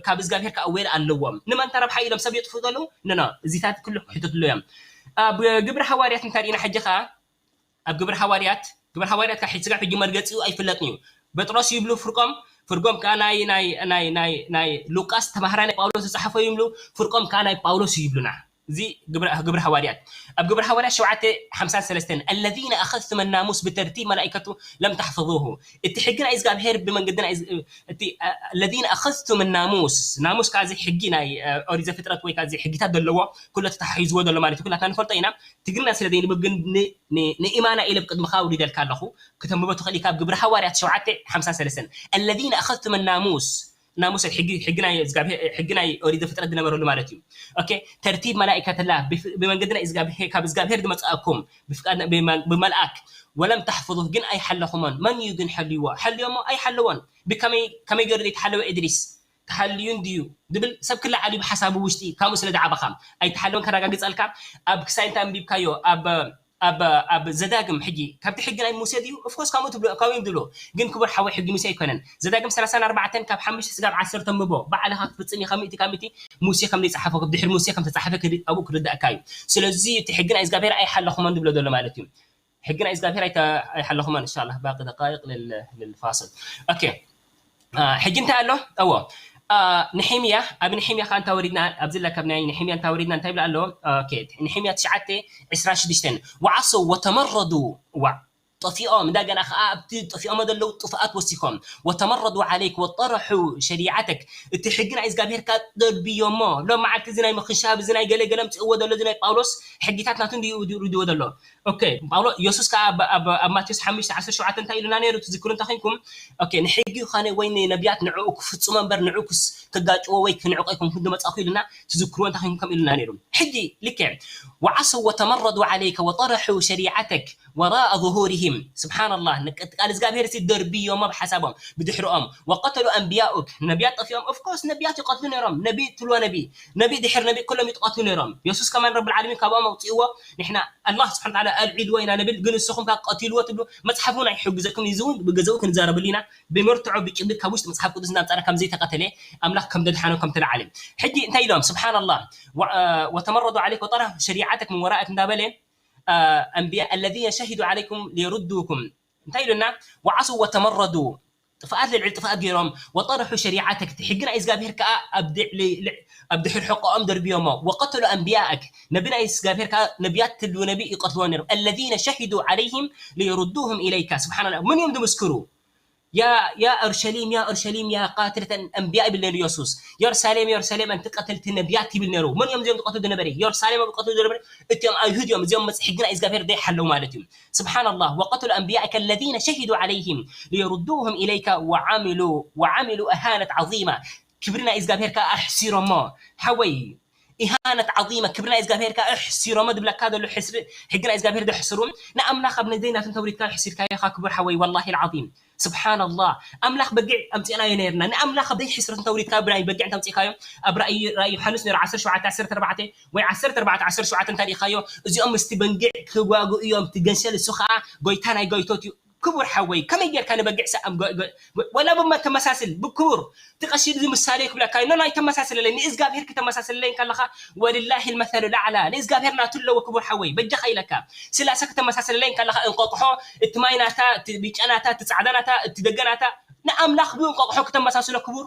ካብ እግዚኣብሄር ከዓ ወይል ኣለዎም ንመን ተረብሓ ኢሎም ሰብ የጥፍኡ ዘለዉ ንኖ እዚታት ኩሉ ክሕተትሉ እዮም ኣብ ግብሪ ሃዋርያት እንተሪኢና ሕጂ ከዓ ኣብ ግብሪ ሃዋርያት ግብሪ ሃዋርያት ካብ ስጋብ ሕጂ መርገፂኡ ኣይፍለጥን እዩ በጥሮስ ይብሉ ፍርቆም ፍርጎም ከዓ ናይ ናይ ናይ ናይ ናይ ሉቃስ ተማሃራይ ናይ ጳውሎስ ዝፀሓፎ ይብሉ ፍርቆም ከዓ ናይ ጳውሎስ እዩ ይብሉና እዚ ግብሪ ሃዋርያት ኣብ ግብሪ ሃዋርያት ሸውዓተ ሓምሳን ሰለስተን الذين أخذتم الناموس بترتيب ملائكته لم تحفظوه እቲ ሕጊ ናይ እግዚኣብሄር ብመንገዲ ናይ እቲ الذين أخذتم الناموس ናሙስ ከዓ እዚ ሕጊ ናይ ኦሪት ዘፍጥረት ወይ ከዓ እዚ ሕጊታት ዘለዎ ኩሎ ተታሒዝዎ ዘሎ ማለት እዩ ኩላትና ንፈልጦ ኢና ትግርኛ ስለ ዘይንብብ ግን ንኢማና ኢለ ብቅድምኻ ኣውሪደልካ ኣለኹ ክተንብቦ ትኽእል ካብ ግብሪ ሃዋርያት ሸውዓተ ሓምሳ ሰለስተን الذين أخذتم الناموس ናሙስ ሕጊ ሕጊ ናይ እግዚኣብሔር ሕጊ ናይ ኦሪት ዘፍጥረት ዝነበረሉ ማለት እዩ ኦኬ ተርቲብ መላኢከትላ ብመንገዲ ናይ እግዚኣብሔር ካብ እግዚኣብሔር ዝመጻእኩም ብፍቃድ ብመልኣክ ወለም ተሕፍظ ግን ኣይሓለኹሞን መን እዩ ግን ሓልይዎ ሓልዮሞ ኣይሓለዎን ብከመይ ከመይ ገይሩ ዘይተሓለወ እድሪስ ተሓልዩ እንድዩ ዝብል ሰብ ክለዓል እዩ ብሓሳቡ ውሽጢ ካብኡ ስለ ዝዓበኻ ኣይተሓለወን ከረጋግፀልካ ኣብ ክሳይ እንታይ ኣንቢብካዮ ኣብ ኣብ ኣብ ዘዳግም ሕጂ ካብቲ ሕጊ ናይ ሙሴ ድዩ ኦፍኮርስ ከምኡ ትብሎ ከምኡ እዮም ዝብሎ ግን ክቡር ሓወይ ሕጊ ሙሴ ኣይኮነን ዘዳግም ሰላሳን ኣርባዕተን ካብ ሓሙሽተ ስጋብ ዓሰርተ ምቦ ባዕልኻ ክትፍፅም ኢኻ ምእቲ ካብ ምእቲ ሙሴ ከም ዘይፀሓፎ ድሕሪ ሙሴ ከም ተፃሓፈ ኣብኡ ክርዳእካ እዩ ስለዚ እቲ ሕጊ ናይ እግዚኣብሔር ኣይሓለኹሞን ዝብሎ ዘሎ ማለት እዩ ሕጊ ናይ እግዚኣብሔር ኣይሓለኹሞን እንሻላ ባቂ ደቃይቅ ልልፋስል ኦኬ ሕጂ እንታይ ኣሎ እዎ ንሒምያ ኣብ ንሒምያ ከዓ እንታ ወሪድና ኣብዚ ለከብ ናይ ንሒምያ እንታ ወሪድና እንታይ ይብላ ኣሎ ንሒምያ ትሽዓተ ዕስራ ሽዱሽተን ወዓሰው ወተመረዱ ዋ ጠፊኦም እንደገና ከዓ ኣብቲ ጠፊኦም ዘለዉ ጥፍኣት ወሲኮም ወተመረዱ ዓለይክ ወጠረሑ ሸሪዓተክ እቲ ሕጊ ናይ እግዚኣብሄር ከዓ ደርብዮሞ ሎም መዓልቲ እዚ ናይ ምክንሻብ እዚ ናይ ገለገለ ምፅእዎ ዘሎ እዚ ናይ ጳውሎስ ሕጊታት ናቱ እንድዩ ርድዎ ዘሎ ኦኬ ጳውሎ የሱስ ከዓ ኣብ ማቴዎስ ሓሙሽተ ዓሰርተ ሸውዓተ እንታይ ኢሉና ነይሩ ትዝክሩ እንታይ ኮንኩም ኦኬ ንሕጊ ኸነ ወይ ነቢያት ንዕኡ ክፍጽሞ እምበር ንዕኡ ክጋጭዎ ወይ ክንዕቆ ኣይኮንኩም ዝመጻኹ ኢሉና ትዝክርዎ እንታይ ኮንኩም ከም ኢሉና ነይሩ ሕጂ ልክዕ وعصوا وتمردوا عليك وطرحوا شريعتك وراء ظهورهم سبحان الله ንቀጥቃል እግዚኣብሔር ሲ ደርብዮሞ ብሓሳቦም ብድሕርኦም وقتلوا أنبياءك ነቢያት ጠፊኦም ኦፍኮርስ ነቢያት ይቀትሉ ነይሮም ነቢ ትልዎ ነቢ ነቢ ድሕር ነቢ ኩሎም ይትቐትሉ ነይሮም የሱስ ከማን ረብል ዓለሚን ካብኦም ኣውፅእዎ ንሕና ኣላህ ስብሓን ተዓላ ኣልዒልዎ ኢና ንብል ግን ንስኹም ካብ ቀቲልዎ ትብሉ መፅሓፍ እውን ኣይሕግዘኩም እዩ እውን ብገዘኡ ክንዛረበሉ ኢና ብመርትዖ ብጭብጥ ካብ ውሽጢ መፅሓፍ ቅዱስ እናምፃና ከም ዘይተቐተለ ኣምላኽ ከም ደድሓኖ ከም ተለዓለ ሕጂ እንታይ ኢሎም ስብሓን ኣላህ ወተመረዱ ዓለይክ ወጠራ ሸሪዓተክ ምን ወራእክ እንዳበለ ኣንቢያ الذين شهدوا عليكم ليردوكم እንታይ ኢሉና وعصوا وتمردوا ጥፍኣት ልዕሊ ጥፍኣት ገይሮም وطرحوا شريعتك እቲ ሕጊ ናይ እግዚኣብሔር ከዓ ኣብ ድሕር ሕቆኦም ደርብዮሞ وقتلوا أنبياءك ነቢ ናይ እግዚኣብሔር ከዓ ነቢያት ትልው ነቢ ይቀትልዎ ነይሮም الذين شهدوا عليهم ليردوهم إليك سبحان الله መን እዮም ዝምስክሩ ያ ያ ኦርሸሊም ያ ኦርሸሊም ያ ቃትለት ኣንብያ ይብል ነይሩ የሱስ። የሩሳሌም የሩሳሌም ኣንቲ ቀተልቲ ነብያት ይብል ነይሩ። መን እዮም እዚኦም ዝቀትሉ ዝነበረ? የሩሳሌም ኣብ ቀትሉ ዝነበረ እቲኦም ኣይሁድ እዮም። እዚኦም መጽ- ሕጊ ናይ እግዚኣብሔር ዘይሓለው ማለት እዩ። ስብሓን ኣላህ ወቀትሉ ኣንብያ ከለዚነ ሸሂዱ ዓለይህም ሊየሩዱሁም ኢለይካ ወዓሚሉ ወዓሚሉ እሃነት ዓዚማ። ክብሪ ናይ እግዚኣብሔር ከዓ ኣሕሲሮሞ። ሓወይ ኢሃነት ዓዚመ ክብሪ ናይ እግዚኣብሔር ከዓ ኣሕሲሮሞ ድብለካ ዘሎ ሕስሪ ሕጊ ናይ እግዚኣብሔር ዘሕስሩ ንኣምላኽ ኣብ ነዘይ ናቱን ተውሪድካ ሕሲርካዮ ኢኻ ክቡር ሓወይ ወላሂ ልዓዚም። ስብሓንላህ ኣምላኽ በጊዕ ኣምፂእናዮ ነርና ንኣምላኽ ኣብ ዘይሕስረት እንተውሪድካ ብናይ በጊዕ እንተምፂእካዮ ኣብ ራእይ ራእይ ዮሃንስ ነሩ ዓሰርተ ሸውዓተ ዓሰርተ ኣርባዕተ ወይ ዓሰርተ ኣርባዕተ ዓሰርተ ሸውዓተ እንተሪእኻዮ እዚኦም ምስቲ በንጊዕ ክዋግኡ እዮም እቲ ገንሸል እሱ ከዓ ጎይታ ናይ ጎይቶት እዩ ክቡር ሓወይ ከመይ ጌርካ ንበጊዕ ሰኣም ወላ ብማ ተመሳስል ብክቡር እቲ ቀሺ እዚ ምሳሌ ክብለካ እዩ ኖ ናይ ተመሳስለለይ ንእዝጋብሄር ክተመሳስለለይ ከለኻ ወልላሂ ልመሰሉ ላዕላ ንእዝጋብሄር ናቱ ኣለዎ ክቡር ሓወይ በጃኻ ኢለካ ስላሰ ክተመሳስለለይ ከለኻ እንቆቅሖ እቲ ማይ ናታ እቲ ቢጫ ናታ እቲ ፃዕዳ ናታ እቲ ደገ ናታ ንኣምላኽ ብእንቆቅሖ ክተመሳስሎ ክቡር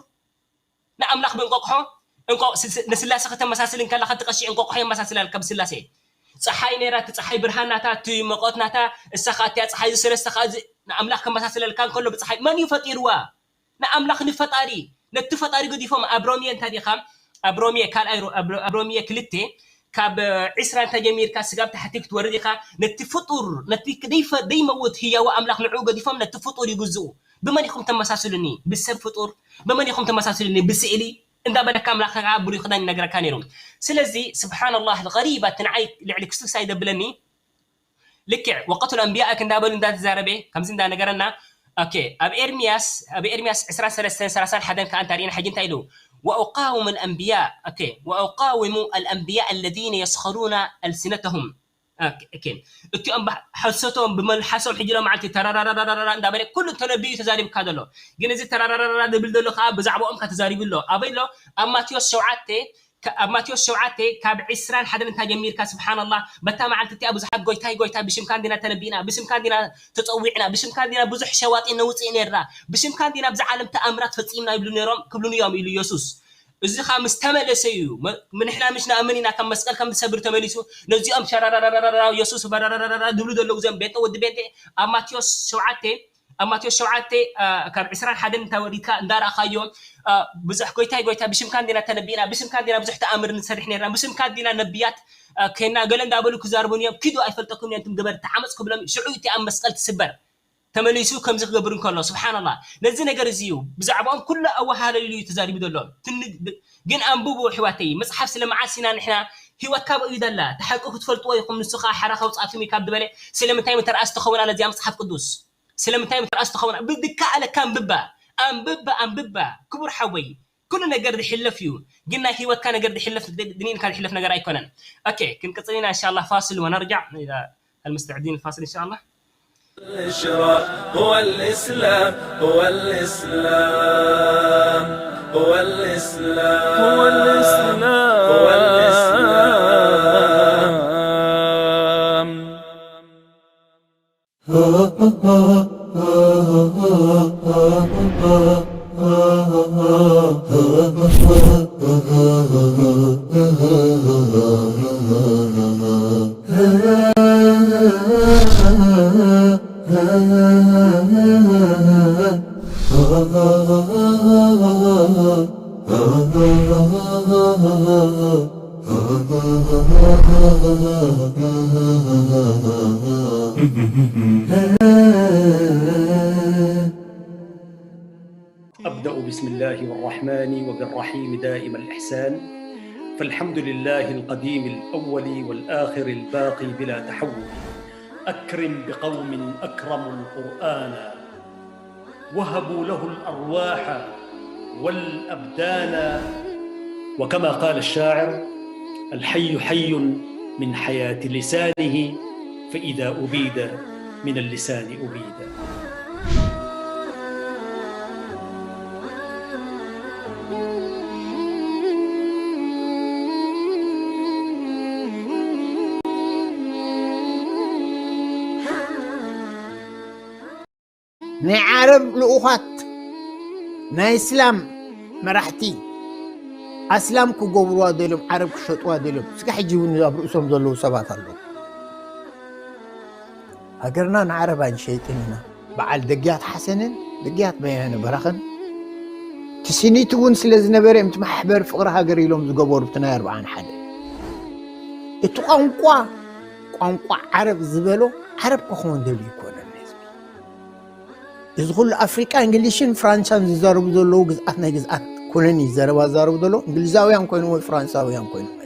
ንኣምላኽ ብእንቆቅሖ ንስላሴ ከተመሳስል እንከለኻ እቲ ቀሺ እንቆቅሖ የመሳስላልካ ብስላሴ ፀሓይ ነይራ እቲ ፀሓይ ብርሃን ናታ እቲ መቆት ናታ እሳ ከዓ እቲያ ፀሓይ እዚ ሰለስተ ከዓ እዚ ንኣምላኽ ከመሳስለልካ እንከሎ ብፀሓይ መን እዩ ፈጢርዋ ንኣምላኽ ንፈጣሪ ነቲ ፈጣሪ ገዲፎም ኣብ ሮሚየ እንታይ ዲኻ ኣብ ሮሚየ ካልኣይ ኣብ ሮሚየ ክልተ ካብ ዒስራ እንተ ጀሚርካ ስጋብ ታሕቲ ክትወርድ ኢኻ ነቲ ፍጡር ነቲ ዘይመውት ህያዊ ኣምላኽ ንዕኡ ገዲፎም ነቲ ፍጡር ይግዝኡ ብመን ኢኹም ተመሳስሉኒ ብሰብ ፍጡር ብመን ኢኹም ተመሳስሉኒ ብስእሊ እንዳበለካ ኣምላኽ ከዓ ብሉይ ክዳን ይነግረካ ነይሩ ስለዚ ስብሓንላህ غريبة እቲ ንዓይ ልዕሊ ክስክሳ ይደብለኒ ልክዕ وقتل أنبيائك እንዳበሉ እንዳተዛረበ ከምዚ እንዳነገረና ኦኬ ኣብ ኤርሚያስ ኣብ ኤርሚያስ ዕስራን ሰለስተን ሰላሳን ሓደን ከዓ እንታሪእና ሕጂ እንታይ ኢሉ وأقاوم الأنبياء ኦኬ وأقاوم الأنبياء الذين يسخرون ألسنتهم እቲኦም ሓሶቶም ብመልሓሶም ሕጂ ሎ መዓልቲ ተራራራራራ እንዳበለ ኩሉ ተነቢዩ ተዛሪብካ ዘሎ ግን እዚ ተራራራራ ዝብል ዘሎ ከዓ ብዛዕባኦም ካ ተዛሪቡ ኣሎ ኣበይ ኣሎ ኣብ ማቴዎስ ሸውዓተ ኣብ ማቴዎስ ሸውዓተ ካብ ዕስራን ሓደን እንታይ ጀሚርካ ስብሓንላህ በታ መዓልቲ እቲኣ ብዙሓት ጎይታይ ጎይታይ ብሽምካ እንዲና ተነቢእና ብሽምካ እንዲና ተፀዊዕና ብሽምካ እንዲና ብዙሕ ሸዋጢ ነውፅእ ነርና ብሽምካ እንዲና ብዛ ዓለም ተኣምራት ፈፂምና ይብሉ ነሮም ክብሉን እዮም ኢሉ የሱስ እዚ ኸዓ ምስ ተመለሰ እዩ ንሕና ምሽ ንኣምን ኢና ካብ መስቀል ከም ዝሰብር ተመሊሱ ነዚኦም ሸራራራራራ የሱስ በራራራራ ዝብሉ ዘለዉ እዚኦም ቤንጤ ወዲ ቤንጤ ኣብ ማቴዎስ ሸውዓተ ኣብ ማቴዎስ ሸውዓተ ካብ ዕስራን ሓደን እንተ ወሪድካ እንዳረኣኻዮ ብዙሕ ጎይታይ ጎይታይ ብሽምካ እንዲና ተነቢእና ብሽምካ እንዲና ብዙሕ ተኣምር ንሰርሕ ነርና ብሽምካ እንዲና ነቢያት ኮይና ገለ እንዳበሉ ክዛርቡን እዮም ኪዱ ኣይፈልጠኩም እዮም ትም ገበርቲ ዓመፅ ክብሎም ሽዑ እቲ ኣብ መስቀል ትስበር ተመሊሱ ከምዚ ክገብር እንከሎ ስብሓንላ ነዚ ነገር እዚ እዩ ብዛዕባኦም ኩሉ ኣወሃለሉ እዩ ተዛሪቡ ዘሎ ግን ኣንብቡ ኣሕዋተይ መፅሓፍ ስለ መዓስ ኢና ንሕና ሂወት ካበኡ እዩ ዘላ እቲ ሓቂ ክትፈልጥዎ ኢኹም ንሱ ከዓ ሓራ ከውፅኣትኩም እዩ ካብ ዝበለ ስለምንታይ ምተርኣስ ትኸውን ኣለ እዚኣ መፅሓፍ ቅዱስ ስለምንታይ ምተርኣስ ትኸውን ብድካ ኣለካ ኣንብባ ኣንብባ ኣንብባ ክቡር ሓወይ ኩሉ ነገር ዝሕለፍ እዩ ግን ናይ ሂወትካ ነገር ዝሕለፍ ድንኢልካ ዝሕለፍ ነገር ኣይኮነን ኦኬ ክንቅፅል ኢና እንሻላ ፋስል ወነርጃዕ المستعدين الفاصل إن شاء الله الإشراق هو الإسلام هو الإسلام هو الإسلام هو الإسلام هو الإسلام أبدأ بسم الله والرحمن وبالرحيم دائم الإحسان، فالحمد لله القديم الأول والآخر الباقي بلا تحول. أكرم بقوم أكرموا القرآن، وهبوا له الأرواح والأبدان. وكما قال الشاعر: الحي حي من حياة لسانه، فإذا أبيد من اللسان أبيد. ናይ ዓረብ ልኡኻት ናይ እስላም መራሕቲ ኣስላም ክገብርዋ ደልዮም ዓረብ ክሸጥዋ ደልዮም እስከ ሕጂ እውን ኣብ ርእሶም ዘለዉ ሰባት ኣለዉ ሃገርና ንዓረብ ኣይንሸይጥን ኢና በዓል ደግያት ሓሰንን ልግያት በየነ በራኸን ትስኒት እውን ስለ ዝነበረ፣ ምቲ ማሕበር ፍቕሪ ሃገር ኢሎም ዝገበሩ፣ ብቲ ናይ ኣርብዓን ሓደ፣ እቲ ቋንቋ፣ ቋንቋ ዓረብ ዝበሎ፣ ዓረብ ክኸውን ደልዩ ይኮነን ህዝቢ። እዚ ኩሉ ኣፍሪቃ፣ እንግሊሽን ፍራንሳን ዝዛረቡ ዘለዉ፣ ግዝኣት ናይ ግዝኣት ኩነን እዩ ዘረባ ዝዛረቡ ዘለዉ። እንግሊዛውያን ኮይኖም ወይ ፍራንሳውያን ኮይኖም ኣይኮኑን።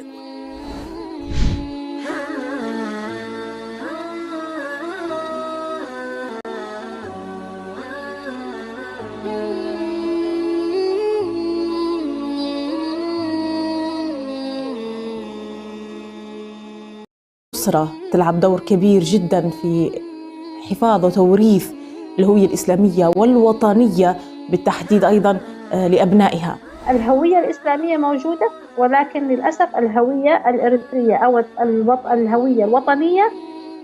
الأسرة تلعب دور كبير جدا في حفاظ وتوريث الهوية الإسلامية والوطنية بالتحديد أيضا، آه، لأبنائها. الهوية الإسلامية موجودة، ولكن للأسف الهوية الإريترية أو الوط... الهوية الوطنية،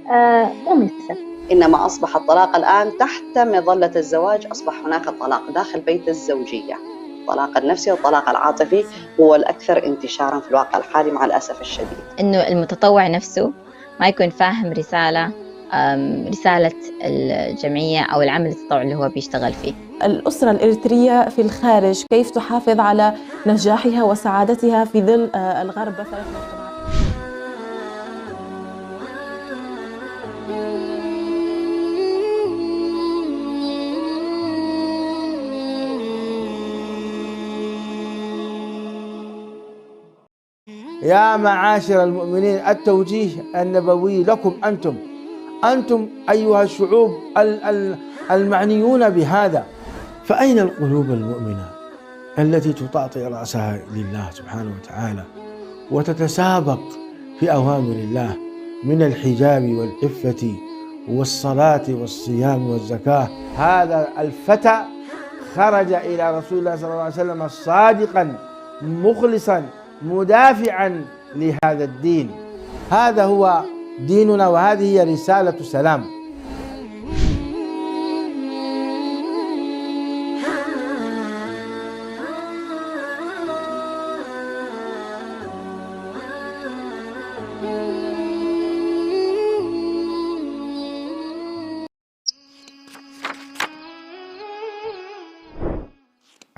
آه، طمست. إنما أصبح الطلاق الآن تحت مظلة الزواج، أصبح هناك الطلاق داخل بيت الزوجية. الطلاق النفسي والطلاق العاطفي هو الأكثر انتشارا في الواقع الحالي مع الأسف الشديد. إنه المتطوع نفسه ما يكون فاهم رسالة، أم، رسالة الجمعية أو العمل التطوعي اللي هو بيشتغل فيه. الأسرة الإريترية في الخارج كيف تحافظ على نجاحها وسعادتها في ظل، آه، الغرب مثلا؟ يا معاشر المؤمنين، التوجيه النبوي لكم أنتم، أنتم أيها الشعوب ال- ال- المعنيون بهذا. فأين القلوب المؤمنة التي تطاطئ رأسها لله سبحانه وتعالى وتتسابق في أوامر الله من الحجاب والعفة والصلاة والصيام والزكاة؟ هذا الفتى خرج إلى رسول الله صلى الله عليه وسلم صادقا مخلصا مدافعا لهذا الدين. هذا هو ديننا وهذه هي رسالة سلام.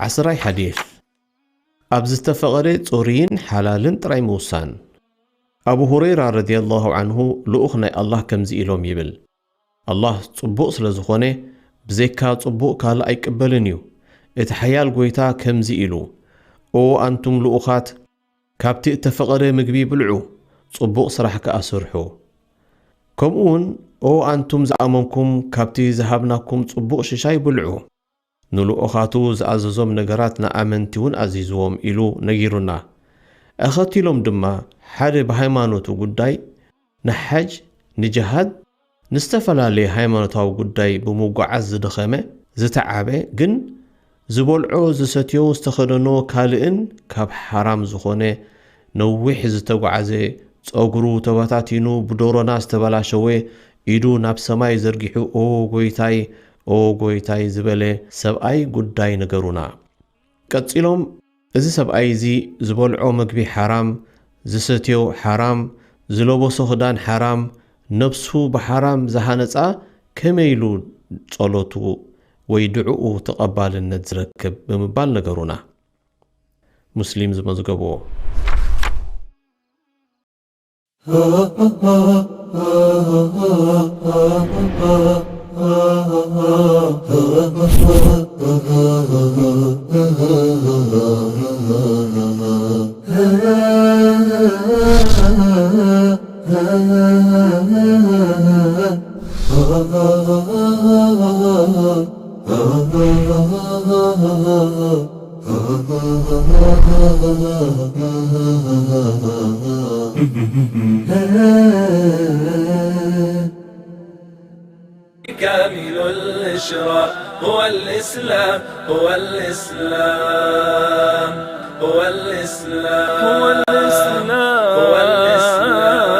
ዓስራይ ሓዲስ፣ ኣብ ዝተፈቐደ ጽሩይን ሓላልን ጥራይ ምውሳን። ኣቡ ሁረይራ ረዲየላሁ ዐንሁ ልኡኽ ናይ ኣላህ ከምዚ ኢሎም ይብል፣ ኣላህ ጽቡቕ ስለ ዝኾነ ብዘይካ ጽቡቕ ካልእ ኣይቅበልን እዩ። እቲ ሓያል ጎይታ ከምዚ ኢሉ፣ ኦ ኣንቱም ልኡኻት፣ ካብቲ እተፈቐደ ምግቢ ብልዑ፣ ጽቡቕ ስራሕ ከኣ ስርሑ። ከምኡውን ኦ ኣንቱም ዝኣመንኩም፣ ካብቲ ዝሃብናኩም ጽቡቕ ሽሻይ ብልዑ። ንልኡኻቱ ዝኣዘዞም ነገራት ንኣመንቲ እውን ኣዚዝዎም ኢሉ ነጊሩና። ኣኸቲሎም ድማ ሓደ ብሃይማኖቱ ጉዳይ ንሓጅ፣ ንጅሃድ፣ ንዝተፈላለየ ሃይማኖታዊ ጉዳይ ብምጉዓዝ ዝደኸመ፣ ዝተዓበ፣ ግን ዝበልዖ፣ ዝሰትዮ፣ ዝተኸደኖ ካልእን ካብ ሓራም ዝኾነ ነዊሕ ዝተጓዓዘ፣ ጸጉሩ ተበታቲኑ ብዶሮና ዝተበላሸወ፣ ኢዱ ናብ ሰማይ ዘርጊሑ ኦ ጎይታይ፣ ኦ ጎይታይ ዝበለ ሰብኣይ ጉዳይ ንገሩና። ቀጺሎም፣ እዚ ሰብኣይ እዚ ዝበልዖ መግቢ ሓራም፣ ዝሰትዮ ሓራም፣ ዝለበሶ ክዳን ሓራም፣ ነብሱ ብሓራም ዝሃነጻ ከመይ ኢሉ ጸሎቱ ወይ ድዕኡ ተቐባልነት ዝረክብ ብምባል ነገሩና። ሙስሊም ዝመዝገብዎ። كامل الإشراق هو الإسلام، هو الإسلام، هو الإسلام، هو الإسلام، هو الإسلام.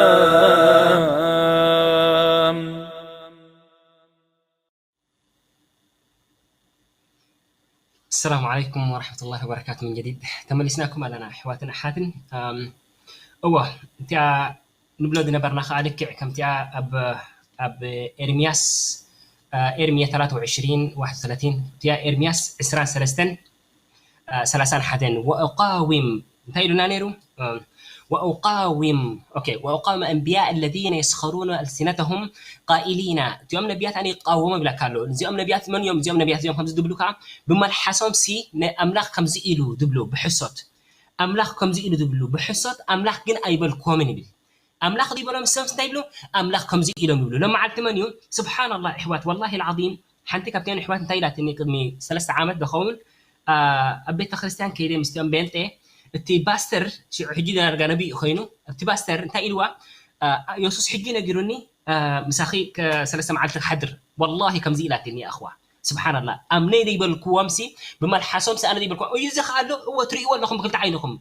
السلام عليكم ورحمة الله وبركاته من جديد. ተመሊስናኩም ኣለና ኣሕዋትን ኣሓትን። እወ፣ እቲኣ ንብሎ ዝነበርና ከኣ ልክዕ ከምቲኣ ኣብ ኣብ ኤርምያስ ኤርምያ ثلاثة وعشرين واحد وثلاثين፣ እቲያ ኤርምያስ ዕስራን ሰለስተን ሰላሳን ሓደን። ወእቃዊም እንታይ ኢሉና ነይሩ? ወእቃዊም ኦኬ ወእቃዊም ኣንብያ الذين يسخرون ألسنتهم قائلين፣ እዚኦም ነቢያት ኣነ ይቃወሙ ይብለካ ኣሎ። እዚኦም ነቢያት መን እዮም? እዚኦም ነቢያት እዚኦም ከምዚ ዝብሉ ከዓ ብመልሓሶም ሲ ኣምላኽ ከምዚ ኢሉ ዝብሉ ብሕሶት፣ ኣምላኽ ከምዚ ኢሉ ዝብሉ ብሕሶት፣ ኣምላኽ ግን ኣይበልክዎምን ይብል። ኣምላኽ ይበሎም ሰብስ እንታይ ይብሉ? ኣምላኽ ከምዚ ኢሎም ይብሉ። ሎም መዓልቲ መን እዩ? ስብሓንላ ኣሕዋት፣ ወላሂ ልዓዚም ሓንቲ ካብተን ኣሕዋት እንታይ ኢላትኒ ቅድሚ ሰለስተ ዓመት ዝኸውን ኣብ ቤተ ክርስቲያን ከይደ ምስቲኦም ቤንጤ፣ እቲ ባስተር ሽዑ ሕጂ ዳርጋ ነቢይ ኮይኑ፣ እቲ ባስተር እንታይ ኢልዋ? የሱስ ሕጂ ነጊሩኒ ምሳኺ ሰለስተ መዓልቲ ክሓድር። ወላሂ ከምዚ ኢላትኒ ኣኽዋ። ስብሓንላ ኣምነ ዘይበልክዎም ሲ ብመልሓሶም ሲ ኣነ ዘይበልክዎም እዩ። እዚ ከ ኣሎ እዎ ትርእይዎ ኣለኹም ብክልተ ዓይንኹም።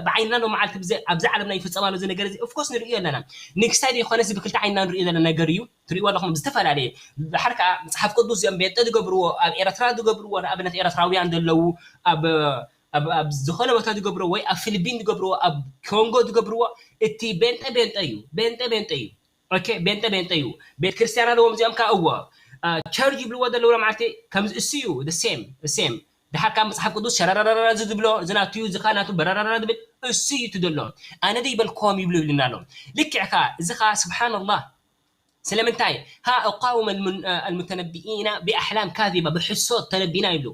ብዓይንና ሎ መዓልቲ ኣብዚ ዓለምና ይፍፀም ኣሎ እዚ ነገር እዚ ኦፍኮርስ ንርእዮ ኣለና። ንክሳይ ዘይኮነ እዚ ብክልተ ዓይንና ንርእዮ ዘለና ነገር እዩ። ትርእይዎ ኣለኹም ዝተፈላለየ ድሓር ከዓ መፅሓፍ ቅዱስ እዚኦም ቤንጠ ዝገብርዎ ኣብ ኤረትራ ዝገብርዎ ንኣብነት ኤረትራውያን ዘለዉ ኣብ ኣብ ዝኾነ ቦታ ዝገብርዎ ወይ ኣብ ፊሊፒን ዝገብርዎ ኣብ ኮንጎ ዝገብርዎ እቲ ቤንጠ ቤንጠ እዩ። ቤንጠ ቤንጠ እዩ። ኦኬ ቤንጠ ቤንጠ እዩ። ቤት ክርስቲያን ኣለዎም እዚኦም ከዓ እዎ ቸርች ይብልዎ ዘለዉ መዓልቲ ከምዚ እሱ እዩ። ሴም ሴም ድሓር ካብ መፅሓፍ ቅዱስ ሸረረረረ ዝብሎ ዝናቱ እዩ ዝካ ናቱ በረረረ ዝብል እሱ እዩ ትደሎ። ኣነ ደይበልኮም ይብሉ ይብልና ኣሎ። ልክዕ ከዓ እዚ ከዓ ስብሓንላህ ስለምንታይ ሃ እቃውም ኣልሙተነቢኢና ብኣሕላም ካዚባ ብሕሶት ተነቢና ይብሉ።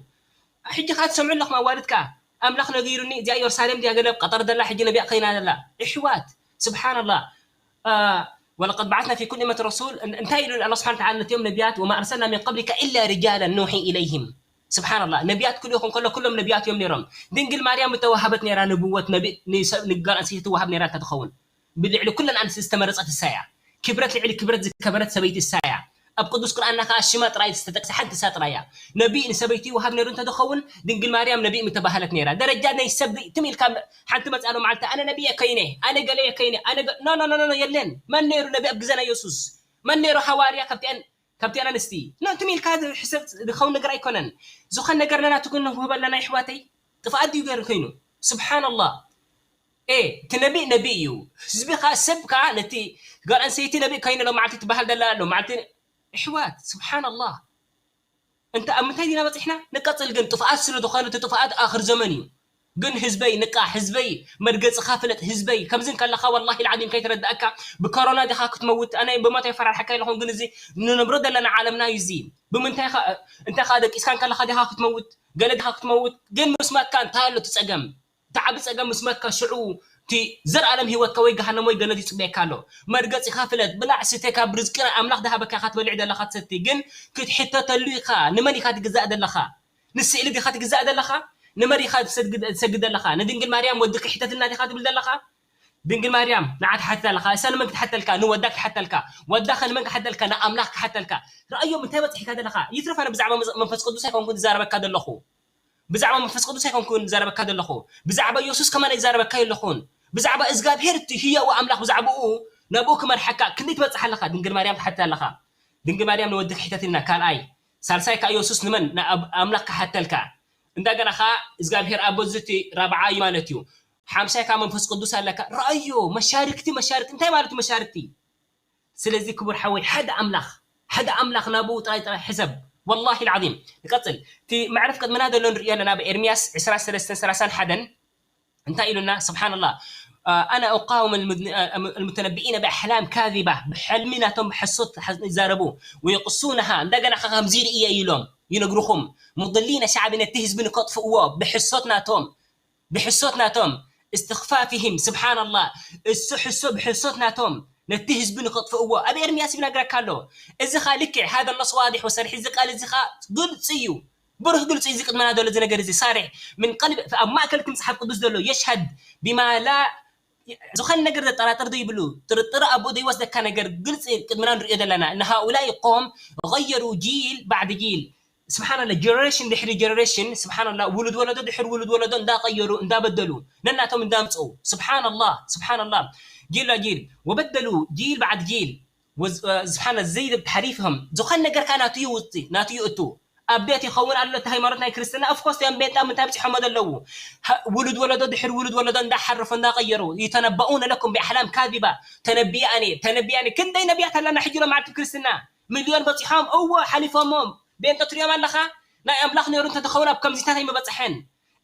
ሕጂ ከዓ ትሰምዑ ኣለኹም ኣዋልድ ከዓ ኣምላኽ ነጊሩኒ እዚኣ ኢየሩሳሌም ድያ ገለ ኣብ ቀጠር ዘላ ሕጂ ነቢያ ኮይና ዘላ እሕዋት ስብሓንላህ ወለቀድ በዓትና ፊ ኩል እመት ረሱል እንታይ ኢሉ ኣላ ስብሓን ተዓላ ነቲኦም ነቢያት ወማ ኣርሰልና ሚን ቀብሊካ ኢላ ርጃለን ኑሒ ኢለይህም ስብሓንላህ ነቢያት ክልኡ ይኹን ከሎ ኩሎም ነቢያት እዮም ነይሮም ድንግል ማርያም እተዋሃበት ነይራ ንብወት ነቢ ንሰብ ንጋል ኣንሰይቲ ትዋሃብ ነይራ እንተትኸውን ብልዕሊ ኩለን ኣንስቲ ዝተመረፀት እሳ እያ። ክብረት ልዕሊ ክብረት ዝከበረት ሰበይቲ እሳ እያ። ኣብ ቅዱስ ቁርኣንና ከዓ ሽማ ጥራይ ዝተጠቅሰ ሓንቲ እሳ ጥራይ እያ። ነቢይ ንሰበይቲ ይወሃብ ነይሩ እንተዝኸውን ድንግል ማርያም ነቢይ ምተባህለት ነይራ። ደረጃ ናይ ሰብ ትም ኢልካ ሓንቲ መፅኣ ሎ መዓልቲ ኣነ ነቢይ እየ ኮይነ፣ ኣነ ገለ እየ ኮይነ፣ ኣነ ገ- ኖ ኖ ኖ ኖ የለን። መን ነይሩ ነቢ ኣብ ግዘ ናይ የሱስ? መን ነይሩ ሃዋርያ ካብቲኣን ካብቲኣን ኣንስቲ? ኖ ትም ኢልካ ሕሰብ ዝኸውን ነገር ኣይኮነን። ዝኾን ነገር ነናቱ ክንህብ ኣለና ይሕዋተይ። ጥፍኣት ድዩ ገይሩ ኮይኑ? ስብሓንላህ። ኤ እቲ ነቢእ ነቢእ እዩ። ህዝቢ ከዓ ሰብ ከዓ ነቲ ጓል ኣንሰይቲ ነቢእ ከይኑ ሎማዓልቲ ትበሃል ደላ ሎማዓልቲ ኣሕዋት ስብሓንላህ። እንተ ኣብ ምንታይ ዲና በፂሕና? ንቀፅል ግን ጥፍኣት ስለ ዝኾነ እቲ ጥፍኣት ኣኽር ዘመን እዩ። ግን ህዝበይ ንቃሕ ህዝበይ መርገፅኻ ፍለጥ ህዝበይ ከምዚ እንከለኻ ወላሂ ልዓዚም ከይተረዳእካ ብኮሮና ዲኻ ክትመውት ኣነ ብሞት ኣይፈራርሓካ ኣለኹን ግን እዚ ንነብሮ ዘለና ዓለምና እዩ እዚ ብምንታይ እንታይ ከዓ ደቂስካ እንከለኻ ዲኻ ክትመውት ገለ ዲኻ ክትመውት ግን ምስ ማትካ እንታይ ኣሎ እቲ ፀገም እቲ ዓቢ ጸገም ምስ መትካ ሽዑ እቲ ዘርኣለም ህይወትካ ወይ ገሃነም ወይ ገነት ይጽበየካ ኣሎ። መርገጺኻ ፍለጥ፣ ብላዕ ስተ ካብ ርዝቂ ኣምላኽ ዝሃበካ ኢኻ ትበልዕ ዘለኻ ትሰቲ ግን ክትሕተተሉ ኢኻ። ንመን ኢኻ ትግዛእ ዘለኻ? ንስእሊ ዲኻ ትግዛእ ዘለኻ? ንመን ኢኻ ትሰግድ ዘለኻ? ንድንግል ማርያም ወድኺ ሕተትና ዲኻ ትብል ዘለኻ? ድንግል ማርያም ንዓ ትሓትት ኣለኻ። እሳ ንመን ክትሓተልካ? ንወዳ ክትሓተልካ። ወዳኸ ንመን ክሓተልካ? ንኣምላኽ ክሓተልካ። ረኣዮም እንታይ በጺሕካ ዘለኻ? ይትረፍ ኣነ ብዛዕባ መንፈስ ቅዱስ ኣይኮንኩን ዝዛረበካ ዘለኹ። ብዛዕባ መንፈስ ቅዱስ ኣይኮንኩን ዝዛረበካ ዘለኹ፣ ብዛዕባ ኢየሱስ ከማን ኣይዛረበካ የለኹን። ብዛዕባ እዝጋብሄር እቲ ህያው ኣምላኽ ብዛዕባኡ ናብኡ ክመርሓካ ክንደይ ትበጽሕ ኣለኻ? ድንግል ማርያም ትሓትት ኣለኻ። ድንግል ማርያም ንወዲ ክሕተት ኢልና ካልኣይ፣ ሳልሳይ ከኣ ኢየሱስ ንመን ንኣብ ኣምላኽ ክሓተልካ። እንደገና ከኣ እዝጋብሄር ኣቦ እዚ እቲ ራብዓይ ማለት እዩ። ሓምሳይ ከኣ መንፈስ ቅዱስ ኣለካ። ረኣዮ መሻርክቲ መሻርክቲ እንታይ ማለት እዩ መሻርክቲ? ስለዚ ክቡር ሓወይ ሓደ ኣምላኽ ሓደ ኣምላኽ ናብኡ ጥራይ ጥራይ ሕሰብ ወላሂ ልዓዚም ንቀፅል እቲ መዕረፍ ቅድምና ዘሎ ንሪኦ ኣለና ኣብ ኤርምያስ ዕስራ ሰለስተን ሰላሳን ሓደን እንታይ ኢሉና ስብሓንላ ኣነ أقاوم المتنبئين بأحلام كاذبة ብሕልሚ ናቶም ብሐሶት ይዛረቡ ويقصونها እንደገና ከምዚ ርእየ ኢሎም ይነግርኹም مضلين شعبي ነቲ ህዝቢ ንከጥፍእዎ ብሕሶት ናቶም ብሕሶት ናቶም እስትኽፋፊሂም ስብሓንላህ እሱ ሕሶ ብሕሶት ናቶም ነቲ ህዝቢ ንኸጥፍእዎ ኣብ ኤርምያስ ይነግረካ ኣሎ እዚ ኻ ልክዕ ሃደ ነስ ዋዲሕ ወሰርሕ እዚ ቃል እዚ ኻ ግልፂ እዩ ብሩህ ግልፂ እዚ ቅድመና ዘሎ እዚ ነገር እዚ ሳርሕ ምን ቀልብ ኣብ ማእከል እቲ መፅሓፍ ቅዱስ ዘሎ የሽሃድ ቢማ ላ ዝኾነ ነገር ዘጠራጥር ዘይብሉ ጥርጥር ኣብኡ ዘይወስደካ ነገር ግልፂ ቅድምና ንሪኦ ዘለና ንሃኡላይ ቆም غيروا جيل بعد جيل ስብሓንላ ጀነሬሽን ድሕሪ ጀነሬሽን ስብሓንላ ውሉድ ወለዶ ድሕሪ ውሉድ ወለዶ እንዳቀየሩ እንዳበደሉ ነናቶም እንዳምፅኡ ስብሓንላ ስብሓንላ ጊል ጊል ወበደሉ ጊል ባዕድ ጊል ስብሓን ዘይድ ተሓሪፍም ዝኾን ነገር ከዓ ናቱ ይውፅ ናቱ ይእቱ ኣብ ቤት ይኸውን ኣሎ እቲ ሃይማኖት ናይ ክርስትና ኦፍኮርስ እዮም ቤንጣ ምንታይ ብፅሖሞ ዘለዉ ውሉድ ወለዶ ድሕሪ ውሉድ ወለዶ እንዳሓረፉ እንዳቀየሩ ይተነበኡነ ለኩም ብኣሕላም ካዚባ ተነቢያ ኣነ ተነቢያ ክንደይ ነቢያት ኣለና ሕጂ ሎ መዓልቲ ክርስትና ሚልዮን በፂሖም፣ እዎ ሓሊፎሞም። ቤንጠ ትሪኦም ኣለኻ? ናይ ኣምላኽ ነይሩ እንተተኸውን ኣብ ከምዚታት ኣይምበፅሐን።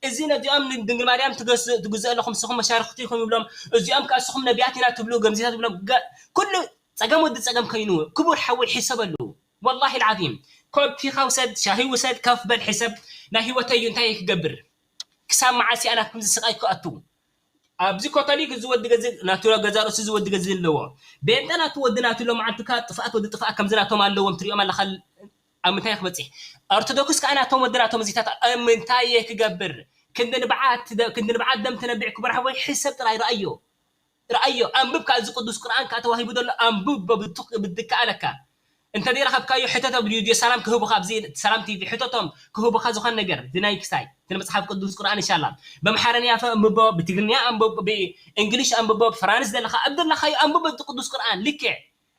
እዚ ነዚኦም ንድንግል ማርያም ትገዝ- ትግዝእ ኣለኹም፣ ንስኹም መሻርኽቲ ኢኹም ይብሎም። እዚኦም ከኣ ንስኹም ነቢያት ኢና ትብሉ፣ ገምዚታት ትብሎም። ገ- ኩሉ ጸገም ወዲ ጸገም ከይኑ፣ ክቡር ሓወይ ሕሰበሉ። ወላሂ ልዓዚም ኮፊኻ ውሰድ፣ ሻሂ ውሰድ፣ ከፍ በል፣ ሕሰብ። ናይ ህይወተይ እዩ እንታይ ክገብር? ክሳብ መዓስ እየ ናትኩም ዝስቃይ ክኣቱ? ኣብዚ ኮቶሊክ እዚ ወዲ ገዚ ናቱ ገዛ ርእሱ እዚ ወዲ ገዚ ኣለዎ። ቤንጠ ናቱ ወዲ ናቱ ሎ መዓልቲ ካብ ጥፍኣት ወዲ ጥፍኣት ከምዚ ናቶም ኣለዎም ትሪኦም ኣለኻ። ኣብ ምንታይ ክበፅሕ? ኦርቶዶክስ ከኣ ናቶም ወዲ ናቶም እዚታት ኣብ ምንታይ እየ ክገብር? ክንዲ ንብዓት ደ- ክንዲ ንብዓት ደም ትነብዕ ክቡር ሓወይ ሕሰብ ጥራይ ረኣዮ። ረኣዮ፣ ኣንብብ። ከኣ እዚ ቅዱስ ቁርኣን ከኣ ተዋሂቡ ዘሎ ኣንብብ፣ ብትኽ ብድካ ኣለካ። እንተ ዘይረኸብካዮ ሕተቶ፣ ብቪድዮ ሰላም ክህቡኻ፣ ኣብዚ ሰላም ቲቪ ሕተቶም ክህቡኻ ዝኾነ ነገር፣ ዝናይ ክሳይ እቲ መጽሓፍ ቅዱስ ቁርኣን፣ ኢንሻላ። በምሓረንያ ፈ ኣንብቦ፣ ብትግርኛ ኣንብብ፣ ብእንግሊሽ ኣንብቦ፣ ብፈራንስ ዘለኻ ኣብ ዘለኻዮ ኣንብቦ፣ እቲ ቅዱስ ቁርኣን ልክዕ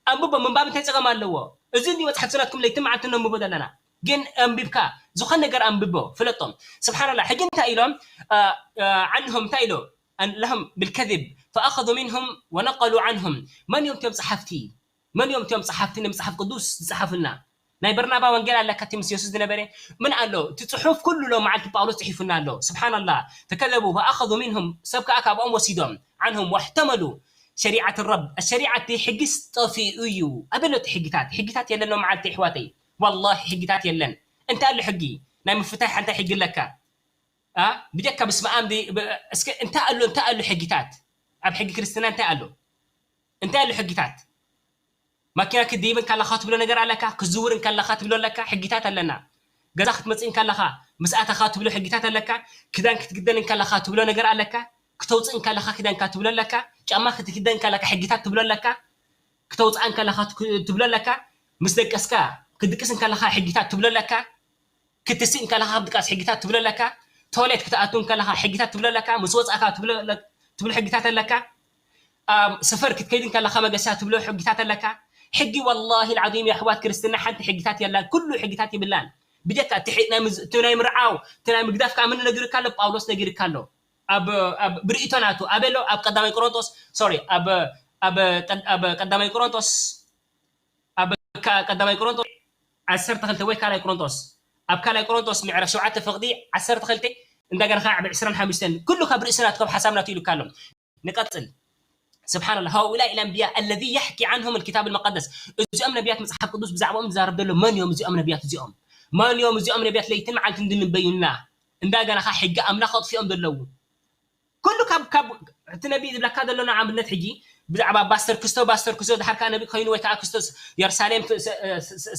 ኣንብቦ። ምንባብ እንታይ ጸገም ኣለዎ? እዚ እንዲ መጽሓፍ ጽናትኩም ለይትን መዓልትን ነንብቦ ዘለና። ግን ኣንቢብካ ዝኾነ ነገር ኣንብቦ፣ ፍለጦም። ስብሓንላ፣ ሕጂ እንታይ ኢሎም? ዓ- ዓ- ዓንሆም እንታይ ኢሎ? ለህም ብልከዚብ ፈኣኸዙ ሚንሁም ወነቀሉ ዓንሁም። መን እዮም እቲኦም ጸሓፍቲ? መን እዮም እቲኦም ጸሓፍቲ ንመጽሓፍ ቅዱስ ዝጸሓፉልና? ናይ በርናባ ወንጌል ኣለካ፣ ቲሞቴዎስ ዝነበረ ምን ኣሎ? እቲ ጽሑፍ ኩሉ ሎም መዓልቲ ጳውሎስ ጽሒፉና ኣሎ። ስብሓንላ፣ ፈከዘቡ ፈኣኸዙ ሚንሁም፣ ሰብ ከኣ ካብኦም ወሲዶም፣ ዓንሁም ወሕተመሉ ሸሪዓት ረብ፣ ሸሪዓት ሕጊስ ጠፊኡ እዩ። ኣበሎ እቲ ሕጊታት፣ ሕጊታት የለን ሎም መዓልቲ ኣሕዋተይ፣ ወላሂ ሕጊታት የለን። እንታይ ኣሎ ሕጊ? ናይ ምፍታሕ እንታይ ሕጊ ኣለካ? ኣ ብጀካ ብስመ ኣብ ዲ- ብ- እስከ እንታይ ኣሎ እንታይ ኣሎ ሕጊታት? ኣብ ሕጊ ክርስትና እንታይ ኣሎ? እንታይ ኣሎ ሕጊታት? ማኪና ክትድይብ እንከለኻ ትብሎ ነገር ኣለካ፣ ክትዝውር እንከለኻ ትብሎ ኣለካ፣ ሕጊታት ኣለና። ገዛ ክትመጽእ እንከለኻ፣ ምስ ኣተኻ ትብሎ ሕጊታት ኣለካ። ክዳን ክትክደን እንከለኻ ትብሎ ነገር ኣለካ፣ ክተውጽእ እንከለኻ ክዳንካ ትብሎ ኣለካ፣ ጫማ ክትክደን እንከለካ ሕጊታት ትብሎ ኣለካ፣ ክተውጽኣ እንከለኻ ትክ- ትብሎ ኣለካ፣ ምስ ደቀስካ ክትድቅስ እንከለኻ ሕጊታት ትብሎ ኣለካ። ክትስእ እንከለኻ ካብ ድቃስ ሕጊታት ትብሎ ኣለካ። ቶሌት ክትኣቱ እንከለኻ ሕጊታት ትብሎ ኣለካ። ምስ ወጻእካ ትብሎ ኣለ- ትብሎ ሕጊታት ኣለካ። ኣብ ሰፈር ክትከይድ እንከለኻ መገሻ ትብሎ ሕጊታት ኣለካ። ሕጊ ወላሂ ልዓዚም የሕዋት ክርስትና ሓንቲ ሕጊታት የላን። ኩሉ ሕጊታት ይብላን። ብጀካ እቲ ሕ- ናይ ምዝ- እቲ ናይ ምርዓው እቲ ናይ ምግዳፍ ከዓ ምን ነጊርካ ኣሎ? ጳውሎስ ነጊርካ ኣሎ። ኣብ ኣብ ብርእይቶ ናቱ ኣበሎ ኣብ ቀዳማይ ቆሮንጦስ ሶሪ ኣብ ኣብ ቀድ- ኣብ ቀዳማይ ቆሮንጦስ ኣብ ካ- ቀዳማይ ቆሮንጦስ ዓሰርተ ክልተ ወይ ካልኣይ ቆሮንጦስ ኣብ ካልኣይ ቆሮንጦስ ምዕራፍ ሸውዓተ ፍቕዲ ዓሰርተ ክልተ እንደገና ከዓ ኣብ ዕስራን ሓሙሽተን ኩሉ ካብ ርእሲ ናትኩም ሓሳብ ናቱ ኢሉካ ኣሎ። ንቀጽል። ስብሓንላ ሃኡላ ኢል ኣንብያ ኣለዚ ያሕኪ ዓንሁም ልኪታብ ልመቀደስ። እዚኦም ነቢያት መፅሓፍ ቅዱስ ብዛዕባኦም ዝዛረብ ዘሎ መን እዮም? እዚኦም ነቢያት እዚኦም መን እዮም? እዚኦም ነቢያት ለይትን መዓልትን ዝንበዩና እንዳገና ከዓ ሕጊ ኣምላኽ ኣጥፊኦም ዘለዉ ኩሉ ካብ ካብ እቲ ነቢ ዝብለካ ዘሎ ንኣብነት ሕጂ ብዛዕባ ባስተር ክስቶ ባስተር ክስቶ ድሓር ከዓ ነቢ ኮይኑ ወይ ከዓ ክስቶስ የሩሳሌም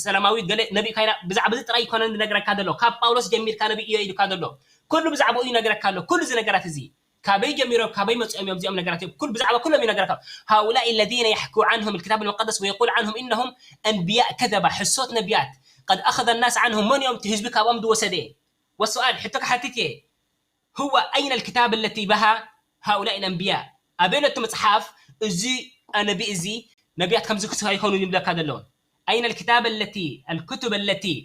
ሰላማዊት ገለ ነቢ ኮይና ብዛዕባ እዚ ጥራይ ይኮነን ዝነግረካ ዘሎ ካብ ጳውሎስ ጀሚርካ ነቢ እዮ ኢሉካ ዘሎ ኩሉ ብዛዕባኡ ይነግረካ ኣሎ ኩሉ እዚ ነገራት እዚ ካበይ ጀሚሮም ካበይ መፅኦም እዮም እዚኦም ነገራት እዮም ኩሉ ብዛዕባ ኩሎም ይነግረካ ሃኡላኢ ለዚነ የሕኩ ዓንሁም ልክታብ ልመቀደስ ወየቁል ዓንሁም ኢነሁም ኣንብያ ከዘባ ሕሶት ነቢያት ቀድ ኣኸዘ ናስ ዓንሁም መን እዮም እቲ ህዝቢ ካብኦም ዝወሰደ ወሰኣል ሕቶ ክሓትት እየ هو أين الكتاب التي بها هؤلاء الأنبياء ኣበይ ነቲ መጽሓፍ እዚ ኣነቢ እዚ ነቢያት ከምዚ ክስኻ ይኾኑ ይብለካ ዘሎ أين الكتاب التي الكتب التي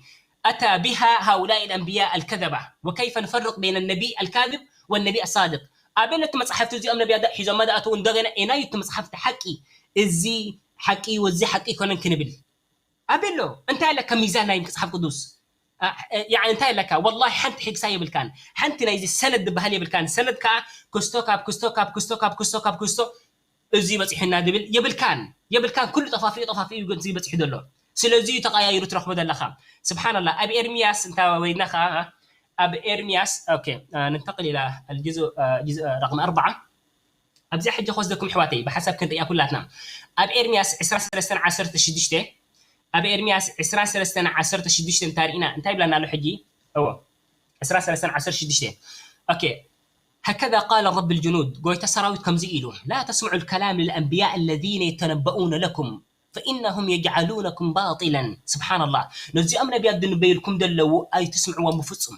أتى بها هؤلاء الأنبياء الكذبة وكيف نفرق بين النبي الكاذب والنبي الصادق ኣበይ ነቲ መጽሓፍቲ እዚኦም ነቢያት ሒዞማ ዝኣተዉ እንደገና ኤናዩ እቲ መጽሓፍቲ ሓቂ እዚ ሓቂ ወዚ ሓቂ ይኮነን ክንብል ኣበሎ እንታይ ኣለካ ሚዛን ናይ መጽሓፍ ቅዱስ እንታይ ኣለካ ወላሂ ሓንቲ ሕግሳ የብልካን ሓንቲ ናይዚ ሰነድ ዝበሃል የብልካን ሰነድ ከዓ ክስቶ ካብ ክስቶ ካብ ክስቶ ካብ ክስቶ ካብ ክስቶ እዚ በፂሑና ዝብል የብልካን የብልካን ኩሉ ጠፋፊኡ ጠፋፊኡ እዩ እዚ በፂሑ ዘሎ ስለዚ እዩ ተቀያይሩ ትረክቦ ዘለካ ስብሓንላ ኣብ ኤርሚያስ እንታ ወይና ከዓ ኣብ ኤርሚያስ ኦኬ ንንተቅል ኢላ الجزء رقم أربعة ኣብዚ ሕጂ ክወስደኩም ኣሕዋተይ ብሓሳብ ክንርእያ ኩላትና ኣብ ኤርምያስ ዕስራን ሰለስተን ዓሰርተ ሽዱሽተ ኣብ ኤርምያስ ዕስራን ሰለስተን ዓሰርተ ሽዱሽተ እንታይ ርኢና እንታይ ይብለና ኣሎ ሕጂ እዎ ዕስራን ሰለስተን ዓሰርተ ሽዱሽተ ኦኬ هكذا قال رب الجنود ጎይታ ሰራዊት ከምዚ ኢሉ لا تسمعوا الكلام للأنبياء الذين يتنبؤون لكم فإنهم يجعلونكم باطلا سبحان الله ነዚኦም ነቢያት ዝንበዩልኩም ዘለዉ ኣይትስምዕዎም ብፍጹም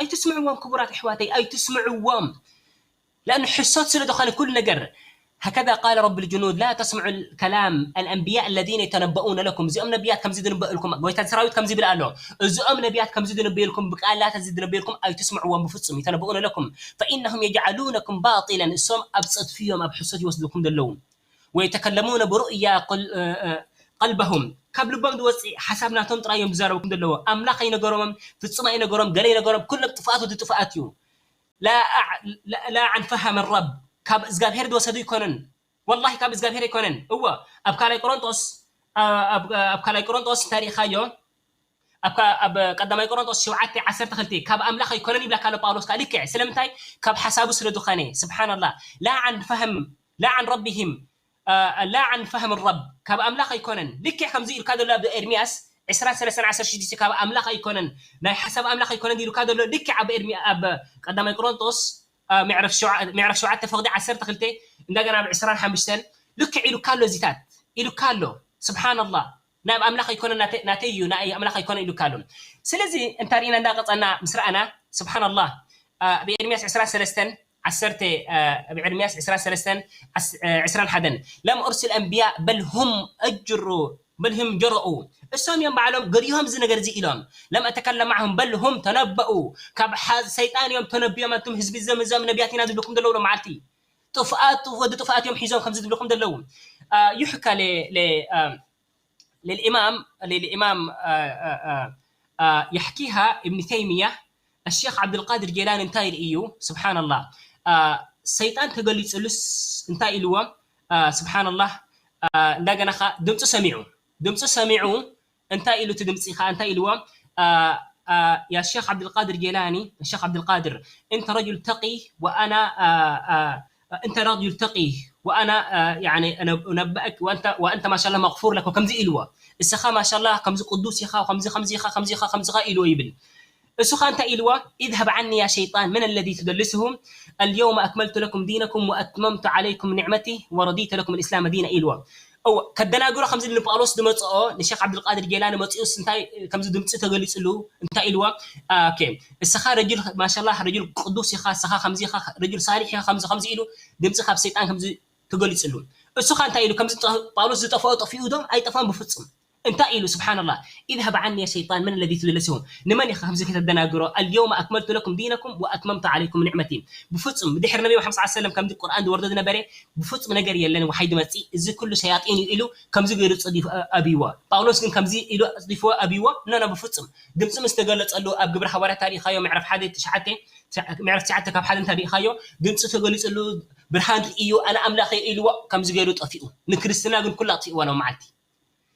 ኣይትስምዕዎም ክቡራት ኣሕዋተይ ኣይትስምዕዎም لأن حسوت سلة دخل كل نجر هكذا قال رب الجنود لا تسمعوا الكلام الأنبياء الذين يتنبؤون لكم زئم نبيات كم زيد نبأ لكم قويت سراويت كم زيد بالآلو زئم نبيات كم زيد نبي لكم بقالات زيد نبي لكم أي تسمعوا ومفصم يتنبؤون لكم فإنهم يجعلونكم باطلا السوم أبسط فيهم أبحسوت يوصلكم دلون ويتكلمون برؤيا قل آه، آه، ቀልበሁም፣ ካብ ልቦም ዝወፅእ ሓሳብ ናቶም ጥራይ እዮም ዝዛረቡ ዘለዉ። ኣምላኽ ኣይነገሮምም፣ ፍጹም ኣይነገሮም፣ ገለ ኣይነገሮም፣ ኩሎም ጥፍኣት ወዲ ጥፍኣት እዩ። ላ ኣዕ-፣ ላ፣ ላ ዓን ፈሃም ረብ፣ ካብ እግዚኣብሔር ዝወሰዱ ኣይኮነን። ወላሂ ካብ እግዚኣብሔር ኣይኮነን። እወ፣ ኣብ ካልኣይ ቆሮንጦስ፣ ኣ-፣ ኣብ፣ ኣብ ካልኣይ ቆሮንጦስ እንታይ ርኢኻዮ? ኣብ ካ-፣ ኣብ ቀዳማይ ቆሮንጦስ ሸውዓተ ዓሰርተ ክልተ፣ ካብ ኣምላኽ ኣይኮነን ይብላካ ኣሎ ጳውሎስ ከኣ። ልክዕ፣ ስለምንታይ? ካብ ሓሳቡ ስለ ዝኾነ። ስብሓንላህ። ላ ዓን ፈህም፣ ላ ዓን ረቢሂም፣ ኣ፣ ላ ዓን ፈህም ረብ፣ ካብ ኣምላኽ ኣይኮነን። ልክዕ ከምዚ ኢልካ ዘሎ ኣብ ኤርምያስ ዕስራን ሰለስተን ዓሰርተ ሽዱሽተ፣ ካብ ኣምላኽ ኣይኮነን፣ ናይ ሓሳብ ኣምላኽ ኣይኮነን ኢልካ ዘሎ። ልክዕ ኣብ ኤርሚ-፣ ኣብ ቀዳማይ ቆሮንጦስ፣ ኣ፣ ምዕራፍ ሸውዓ-፣ ምዕራፍ ሸውዓተ ፍቕዲ ዓሰርተ ክልተ፣ እንደገና ኣብ ዕስራን ሓሙሽተን ልክዕ ኢሉካ ኣሎ። እዚታት ኢሉካ ኣሎ። ስብሓንላህ። ናብ ኣምላኽ ኣይኮነን፣ ናተ-፣ ናተይ እዩ፣ ናይ ኣምላኽ ኣይኮነን ኢሉካ ኣሎ። ስለዚ እንታ ርኢና እንዳቐጸና ምስ ረኣና፣ ስብሓንላህ፣ ኣ፣ ኣብ ኤርምያስ ዕስራን ሰለስተን ዓሰርተ፣ ኣ፣ ኣብ ኤርምያስ ዕስራን ሰለስተን ዓስ-፣ አ፣ ዕስራን ሓደን፣ ለም ኡርሲል ኣንብያ በል ሁም ኣጅሩ፣ በል ሁም ጀረኡ። እሶም እዮም ባዕሎም ገሪሆም እዚ ነገር እዚ ኢሎም። ለም ኣተከለም ማዕሁም በል ሁም ተነበኡ። ካብ ሓ-፣ ሰይጣን እዮም ተነብዮም፣ ኣንቱም ህዝቢ፣ እዞም፣ እዞም ነቢያት ኢና ዝብልኩም ዘለዉ ሎ መዓልቲ። ጥፍኣት፣ ወዲ ጥፍኣት እዮም ሒዞም ከምዚ ዝብልኩም ዘለዉ። አ፣ ዩሕካ ለ-፣ ለ-፣ አ፣ للإمام، للإمام، አ፣ አ፣ አ፣ አ፣ የሕኪሃ እብኒ ተይሚያ፣ ኣሼኽ ዓብዱልቃድር ጀይላኒ እንታይ ኢሉ እዩ? ስብሓንላህ። አ፣ ሰይጣን ተገሊጹሉስ እንታይ ኢልዎ? አ፣ ስብሓንላህ። አ፣ እንደገና ኸ ድምፂ ሰሚዑ። ድምፂ ሰሚዑ እንታይ ኢሉ? እቲ ድምፂ ኸ እንታይ ኢልዎ? አ፣ አ፣ ያ ሼኽ ዓብዱልቃድር ጀይላኒ፣ ሼኽ ዓብዱልቃድር፣ እንተ ረጁል ተቂ ወኣና፣ አ፣ አ፣ እንተ ረጁል ተቂ ወኣና፣ አ፣ ያኒ፣ እነ-፣ እነብአክ ወአንተ፣ ወአንተ ማሻላህ መግፉር ለክ፣ ከምዚ ኢልዎ። እስኻ ማሻላህ ከምዚ ቅዱስ ኢኻ፣ ከምዚ፣ ከምዚ ኢኻ፣ ከምዚ ኢኻ፣ ከምዚ ኢኻ ኢልዎ ይብል። እሱ ኸ እንታይ ኢልዎ? ኢዝሀብ ዓኒ ያ ሸይጣን መን ለዚ ቱደልስሁ፣ ኣልየውመ ኣክመልቱ ለኩም ዲነኩም ወኣትመምቱ ዓለይኩም ኒዕመቲ ወረዲቱ ለኩም ልእስላመ ዲና ኢልዎ። እወ፣ ከደናግሮ ከምዚ ንጳውሎስ ዝመጽኦ፣ ንሼኽ ዓብዱልቃድር ጀይላኒ መጺኡስ እንታይ ከምዚ ድምጺ ተገሊጽሉ፣ እንታይ ኢልዎ? አ፣ ኦኬ፣ እስኻ ረጁል ማሻላህ፣ ረጁል ቅዱስ ኢኻ፣ እስኻ ከምዚ ኢኻ፣ ረጁል ሳሊሕ ኢኻ፣ ከምዚ፣ ከምዚ ኢሉ ድምጺ ካብ ሰይጣን ከምዚ ተገሊጽሉ። እሱ ኸ እንታይ ኢሉ? ከምዚ ጠ-፣ ጳውሎስ ዝጠፍኦ ጠፊኡ ዶ? ኣይጠፍኦን ብፍጹም። እንታይ ኢሉ? ስብሓንላህ። ኢዝሀብ ዓኒ ያ ሸይጣን መን ለዚ ቱደልስሁ። ንመን ኢኻ ከምዚ ከተደናግሮ? ኣልየውመ ኣክመልቱ ለኩም ዲነኩም ወኣትመምቱ ዓለይኩም ኒዕመቲ። ብፍጹም፣ ብድሕሪ ነቢ መሓመድ ሰለላሁ ዐለይሂ ወሰለም ከምዚ ቁርኣን ዝወርዶ ዝነበረ ብፍጹም ነገር የለን፣ ወሓይ ዝመጽእ፣ እዚ ኩሉ ሸያጢን እዩ ኢሉ ከምዚ ገይሩ ጸዲፉ፣ አ-፣ ኣብይዎ። ጳውሎስ ግን ከምዚ ኢሉ ኣጽዲፍዎ ኣብይዎ? ኖ፣ ኖ፣ ብፍጹም። ድምጺ ምስ ተገለጸሉ ኣብ ግብረ ሃዋርያት እንታይ ርኢኻዮ? ምዕራፍ ሓደ ትሽዓተ፣ ምዕራፍ ትሽዓተ ካብ ሓደ እንታይ ርኢኻዮ? ድምጺ ተገሊጽሉ፣ ብርሃን ርእዩ፣ ኣነ ኣምላኽ እየ ኢልዎ፣ ከምዚ ገይሩ ጠፊኡ። ንክርስትና ግን ኩላ ኣጥፊእዋ ሎ መዓልቲ።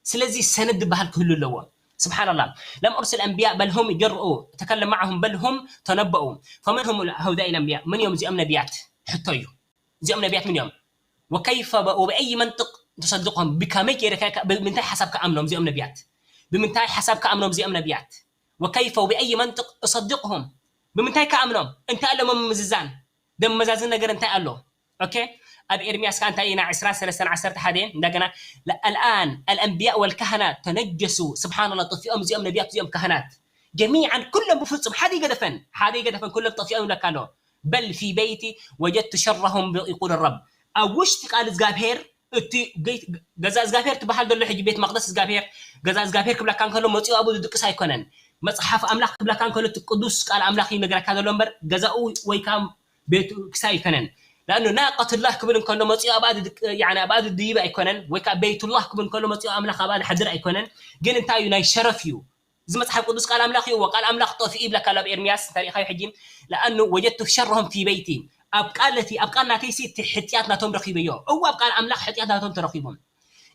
ስለዚ ሰነድ ዝበሃል ክህሉ ኣለዎ። ስብሓንላህ። ለም ኡርሲል ኣንብያ በል ሁም ጀርኡ፣ ተከለም ማዓሁም በል ሁም ተነበኡ። ፈመን ሁም ሃውዛኢ ኣንብያ፣ መን እዮም እዚኦም ነቢያት? ሕቶ እዩ። እዚኦም ነቢያት መን እዮም? ወከይፈ በ-፣ ወብኣይ መንጥቅ ተሰድቅሁም፣ ብከመይ ገይረ ከ-፣ ብምንታይ ሓሳብ ክኣምኖም እዚኦም ነቢያት? ብምንታይ ሓሳብ ክኣምኖም እዚኦም ነቢያት? ወከይፈ ወብኣይ መንጥቅ እሰድቅሁም፣ ብምንታይ ክኣምኖም? እንታይ ኣለዎም ምምዝዛን? ዘመዛዝን ነገር እንታይ ኣሎ? ኦኬ፣ ኣብ ኤርምያስ ከኣ እንታይ ኢና ዕስራን ሰለስተን ዓሰርተ ሓደ እንደገና፣ ኣልኣን ኣልኣንብያ ወልካህናት ተነጀሱ። ስብሓንላህ፣ ጠፊኦም እዚኦም ነቢያት፣ እዚኦም ካህናት ጀሚዓን ኩሎም ብፍጹም ሓደ ይገደፈን፣ ሓደ ይገደፈን፣ ኩሎም ጠፊኦም ይብለካ ኣሎ። በል ፊ በይቲ ወጀድቱ ሸረሁም ይቁል ረብ። ኣብ ውሽጢ ቃል እግዚኣብሔር፣ እቲ ገይ-፣ ገዛ እግዚኣብሔር ትበሃል ዘሎ ሕጂ ቤት መቅደስ እግዚኣብሔር፣ ገዛ እግዚኣብሔር ክብለካ እንከሎ መጺኡ ኣብኡ ዝድቅስ ኣይኮነን። መጽሓፍ ኣምላኽ ክብለካ እንከሎ እቲ ቅዱስ ቃል ኣምላኽ እዩ ይነግረካ ዘሎ እምበር ገዛኡ ወይ ከዓ ቤቱ ክሳይ ኣይኮነን። ለኣኑ ናቀቱላህ ክብል እንከሎ መጺኡ ኣብኣ ዝድቅ-፣ ያኒ ኣብኣ ዝድይብ ኣይኮነን፣ ወይ ከዓ ቤቱላህ ክብል እንከሎ መጺኡ ኣምላኽ ኣብኣ ዝሓድር ኣይኮነን። ግን እንታይ እዩ? ናይ ሸረፍ እዩ። እዚ መጽሓፍ ቅዱስ ቃል ኣምላኽ እዩ። እዎ፣ ቃል ኣምላኽ ጠፊኡ ይብለካ ኣሎ ኣብ ኤርምያስ፣ እንታይ ርኢኻዮ ሕጂ? ለኣኑ ወጀድቱ ሸረሁም ፊ በይቲ። ኣብ ቃል እቲ፣ ኣብ ቃል ናተይሲ እቲ ሕጥያት ናቶም ረኺበዮ። እዎ፣ ኣብ ቃል ኣምላኽ ሕጥያት ናቶም ተረኺቡ።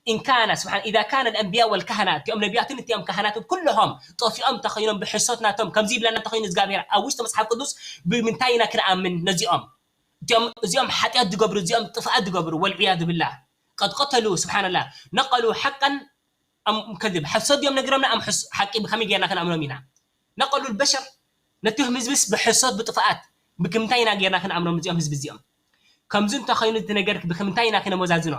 ኢን ካነ፣ ስብሓን፣ ኢዛ ካነ ኣልኣንብያ ወልካህናት፣ እቲኦም ነቢያትን እቲኦም ካህናትን ኩልሆም ጠፊኦም እንተኸይኖም ብሕሶት ናቶም፣ ከምዚ ይብለና እንተኸይኑ እግዚኣብሔር ኣብ ውሽጢ መጽሓፍ ቅዱስ፣ ብምንታይ ኢና ክንኣምን ነዚኦም? እቲኦም፣ እዚኦም ሓጢኣት ዝገብሩ፣ እዚኦም ጥፍኣት ዝገብሩ፣ ወልዕያዙ ብላህ። ቀድ ቀተሉ፣ ስብሓንላህ፣ ነቀሉ ሓቀን ኣም ከዝብ፣ ሓሶት ድዮም ነጊሮምና ኣም ሕስ-፣ ሓቂ ብኸመይ ጌርና ክንኣምኖም ኢና? ነቀሉ ልበሸር፣ ነቲ ህዝብስ ብሕሶት ብጥፍኣት ብክምንታይ ኢና ጌርና ክንኣምኖም እዚኦም ህዝቢ እዚኦም? ከምዚ እንተኸይኑ እቲ ነገር ብክምንታይ ኢና ክነመዛዝኖ?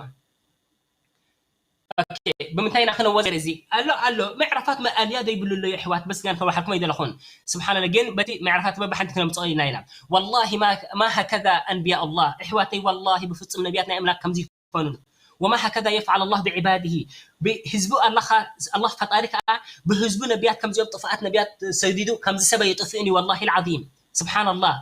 ኦኬ፣ ብምንታይ ኢና ክነወዘ እዚ? ኣሎ፣ ኣሎ፣ ምዕራፋት መኣልያ ዘይብሉ ኣሎ የሕዋት፣ በስ ጋን ተባሕልኩም ኣይደለኹን። ስብሓንላ፣ ግን በቲ ምዕራፋት በብሓንቲ ክነምጽኦ ኢና ኢና። ወላሂ ማ፣ ማ ሃከዛ ኣንብያ ኣላህ፣ ኣሕዋተይ፣ ወላሂ ብፍጹም ነቢያት ናይ ኣምላኽ ከምዚ ኣይኮኑን። ወማ ሃከዛ የፍዓል ኣላህ ብዕባድሂ፣ ብህዝቡ ኣላህ፣ ኣላህ ፈጣሪ ከኣ ብህዝቡ ነቢያት ከምዚኦም ጥፍኣት ነቢያት ሰዲዱ ከምዚ ሰብ ኣየጥፍእን እዩ። ወላሂ ልዓዚም። ስብሓንላህ።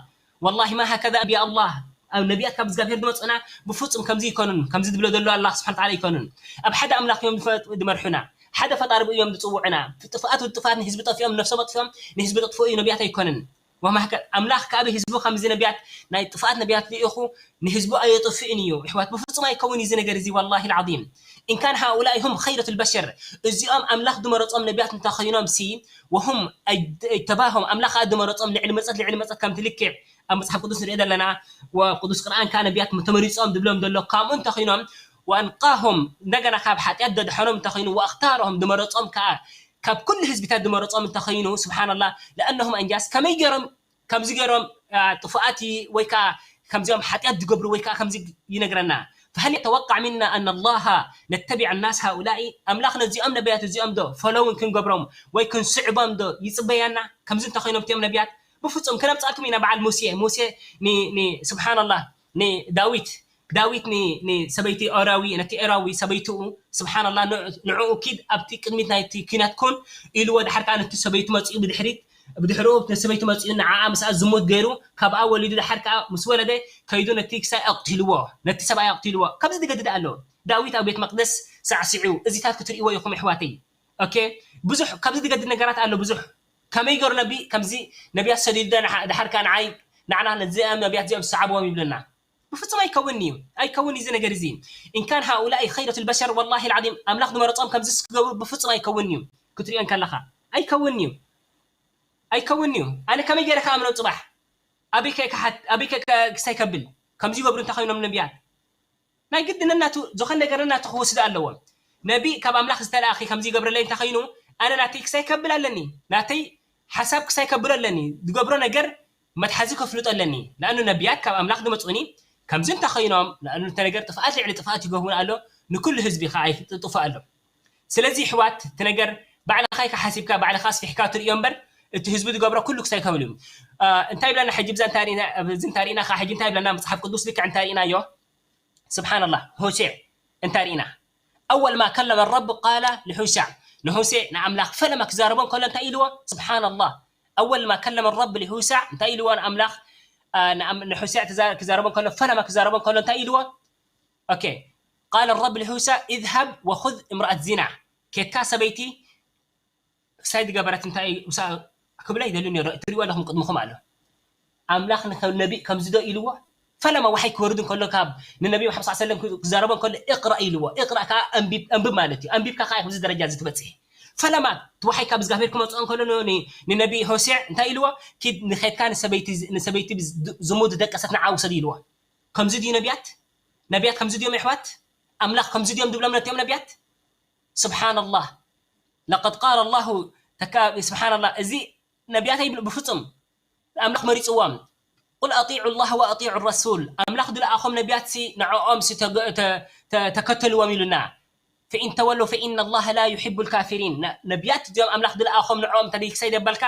ወላሂ ማ ሃከዛ ኣንብያ ኣላህ፣ ኣብ ነቢያት ካብ እግዚኣብሔር ዝመፁና ብፍፁም ከምዚ ይኮኑን ከምዚ ዝብሎ ዘሎ ኣላ ስብሓን ተዓላ ይኮኑን። ኣብ ሓደ ኣምላኽ እዮም ዝፈ- ዝመርሑና፣ ሓደ ፈጣሪ ብኡ እዮም ዝፅውዑና። ጥፍኣት ውጥፋት ንህዝቢ ጠፊኦም፣ ነብሶም ኣጥፊኦም ንህዝቢ ጠጥፍኡ እዩ፣ ነቢያት ኣይኮንን። ወማህከ ኣምላኽ ካብ ህዝቡ ከምዚ ነቢያት ናይ ጥፍኣት ነቢያት ልኢኹ ንህዝቡ ኣየጥፍእን እዩ። ኣሕዋት ብፍፁም ኣይከውን እዚ ነገር እዚ። ወላሂ ልዓዚም ኢንካን ሃኡላይ ሁም ኸይረቱ ልበሸር፣ እዚኦም ኣምላኽ ዝመረፆም ነቢያት እንተኸይኖም ሲ ወሁም ኣይተባሆም ኣምላኽ ከኣ ዝመረፆም ልዕሊ መፀት ልዕሊ መፀት ከምቲ ልክዕ ኣብ መፅሓፍ ቅዱስ ንሪኦ ዘለና ወቅዱስ ቅርኣን ከዓ ነቢያት ተመሪፆም ዝብሎም ዘሎ ከምኡ እንተኾይኖም ወኣንቃሆም እንደገና ካብ ሓጢኣት ዘድሐኖም እንተኾይኑ ወኣኽታሮም ዝመረፆም ከዓ ካብ ኩሉ ህዝብታት ዝመረፆም እንተኾይኑ ስብሓንላ ለኣነሁም ኣንጃስ ከመይ ገይሮም ከምዚ ገይሮም ጥፉኣት ወይ ከዓ ከምዚኦም ሓጢኣት ዝገብሩ ወይ ከዓ ከምዚ ይነግረና فهل يتوقع منا أن الله نتبع الناس هؤلاء ኣምላኽ ነዚኦም ነቢያት እዚኦም ዶ ፎሎውን ክንገብሮም ወይ ክንስዕቦም ዶ ይፅበያና? ከምዚ እንተኾይኖም እቲኦም ነቢያት ብፍፁም ክነምፃልኩም ኢና በዓል ሙሴ ሙሴ ስብሓንላ ንዳዊት ዳዊት ንሰበይቲ ኦራዊ ነቲ ኤራዊ ሰበይትኡ ስብሓንላ ንዕኡ ኪድ ኣብቲ ቅድሚት ናይቲ ኪናት ኩን ኢልዎ ድሓር ከዓ ነቲ ሰበይቱ መፅኡ ብድሕሪት ብድሕሪኡ ነቲ ሰበይቱ መፅኡ ንዓኣ ምስኣ ዝሙት ገይሩ ካብኣ ወሊዱ ድሓር ከዓ ምስ ወለደ ከይዱ ነቲ ክሳይ ኣቕቲልዎ ነቲ ሰብኣይ ኣቕቲልዎ ከምዚ ዝገድድ ኣሎ ዳዊት ኣብ ቤት መቅደስ ሳዕስዑ እዚታት ክትርእይዎ ኢኹም ኣሕዋተይ ኦኬ ብዙሕ ካብዚ ዝገድድ ነገራት ኣሎ ብዙሕ ከመይ ገሩ ነቢ ከምዚ ነቢያት ሰዲዱ ድሓር ከዓ ንዓይ ንዓና ነዚኦም ነቢያት እዚኦም ዝሰዓብዎም ይብለና ብፍፁም ኣይከውን እዩ ኣይከውን እዚ ነገር እዚ ኢንካን ሃኡላይ ኸይረቱ ልበሸር ወላሂ ልዓዚም ኣምላኽ ዝመረፆም ከምዚ ክገብሩ ብፍፁም ኣይከውን እዩ ክትሪኦ ከለኻ ኣይከውን እዩ ኣይከውን እዩ ኣነ ከመይ ገይረ ክኣምኖም ፅባሕ ኣበይ ክሳይ ከብል ከምዚ ይገብሩ እንተኸይኖም ነቢያት ናይ ግዲ ነናቱ ዝኾነ ነገር ነናቱ ክወስዱ ኣለዎም ነቢ ካብ ኣምላኽ ዝተለኣኺ ከምዚ ይገብረለይ እንተኸይኑ ኣነ ናተይ ክሳይ ከብል ኣለኒ ናተይ ሓሳብ ክሳይ ከብሎ ኣለኒ ዝገብሮ ነገር መትሓዚ ከፍልጦ ኣለኒ ንኣኑ ነቢያት ካብ ኣምላኽ ዝመፁኒ ከምዚ እንተኸይኖም ንኣኑ እተ ነገር ጥፍኣት ልዕሊ ጥፍኣት ይገብሩ ኣሎ ንኩሉ ህዝቢ ከዓ ይጥፉ ኣሎ ስለዚ ኣሕዋት እቲ ነገር ባዕልኻ ኢካ ሓሲብካ ባዕልኻ ኣስፊሕካ ትርእዮ እምበር እቲ ህዝቢ ዝገብሮ ኩሉ ክሳይ ከብል እዩ እንታይ ይብለና ሕጂ ብዛ እንታይ ርኢና ካብ ሕጂ እንታይ ይብለና መፅሓፍ ቅዱስ ልክዕ እንታይ ርኢናዮ ስብሓንላህ ሆሴዕ እንታይ ርኢና أول ما كلم الرب قال لهوشع ንሆሴዕ ንኣምላኽ ፈለማ ክዛረቦ እንከሎ እንታይ ኢልዎ ስብሓንላህ أول ما كلم الرب لهوشع እንታይ ኢልዎ ንኣምላኽ ንሆሴዕ ክዛረቦ እንከሎ ፈለማ ክዛረቦ እንከሎ እንታይ ኢልዎ ኦኬ قال الرب لهوشع اذهب وخذ امرأة زنا ኬድካ ሰበይቲ ክሳይ ዝገበረት እንታይ ውሳ ክብለ ይደሊ ነይሩ ትሪእዎ ኣለኹም ቅድምኹም ኣሎ ኣምላኽ ንነቢ ከምዚ ዶ ኢልዎ ፈለማ ዋሓይ ክወርድ እንከሎ ካብ ንነቢ መሓመድ ስ ሰለም ክዛረቦ እንከሎ እቅራ ኢልዎ እቅራ ከዓ ኣንብብ ማለት እዩ ኣንቢብካ ከዓ ከምዚ ደረጃ እዚ ትበፅሕ ፈለማ እቲ ዋሓይ ካብ እግዚኣብሔር ክመፅኦ እንከሎ ንነቢ ሆሴዕ እንታይ ኢልዎ ኪድ ንኸድካ ንሰበይቲ ዝሙት ዝደቀሰት ንዓ ውሰድ ኢልዎ ከምዚ ድዩ ነቢያት ነቢያት ከምዚ ድዮም ኣሕዋት ኣምላኽ ከምዚ ድዮም ዝብሎም ነቲኦም ነቢያት ስብሓንላህ ለቀድ ቃል ኣላሁ ተካ ስብሓንላህ እዚ ነቢያት ኣይብሉ ብፍፁም ኣምላኽ መሪፅዎም ቁል ኣጢዑ ላህ ወኣጢዑ ረሱል ኣምላኽ ዝለኣኾም ነቢያት ሲ ንዕኦም ሲ ተከተልዎም ኢሉና ፈኢን ተወለው ፈኢነ ላህ ላ ዩሕቡ ልካፊሪን ነቢያት እዚኦም ኣምላኽ ዝለኣኾም ንዕኦም እንተ ክሳይ ደበልካ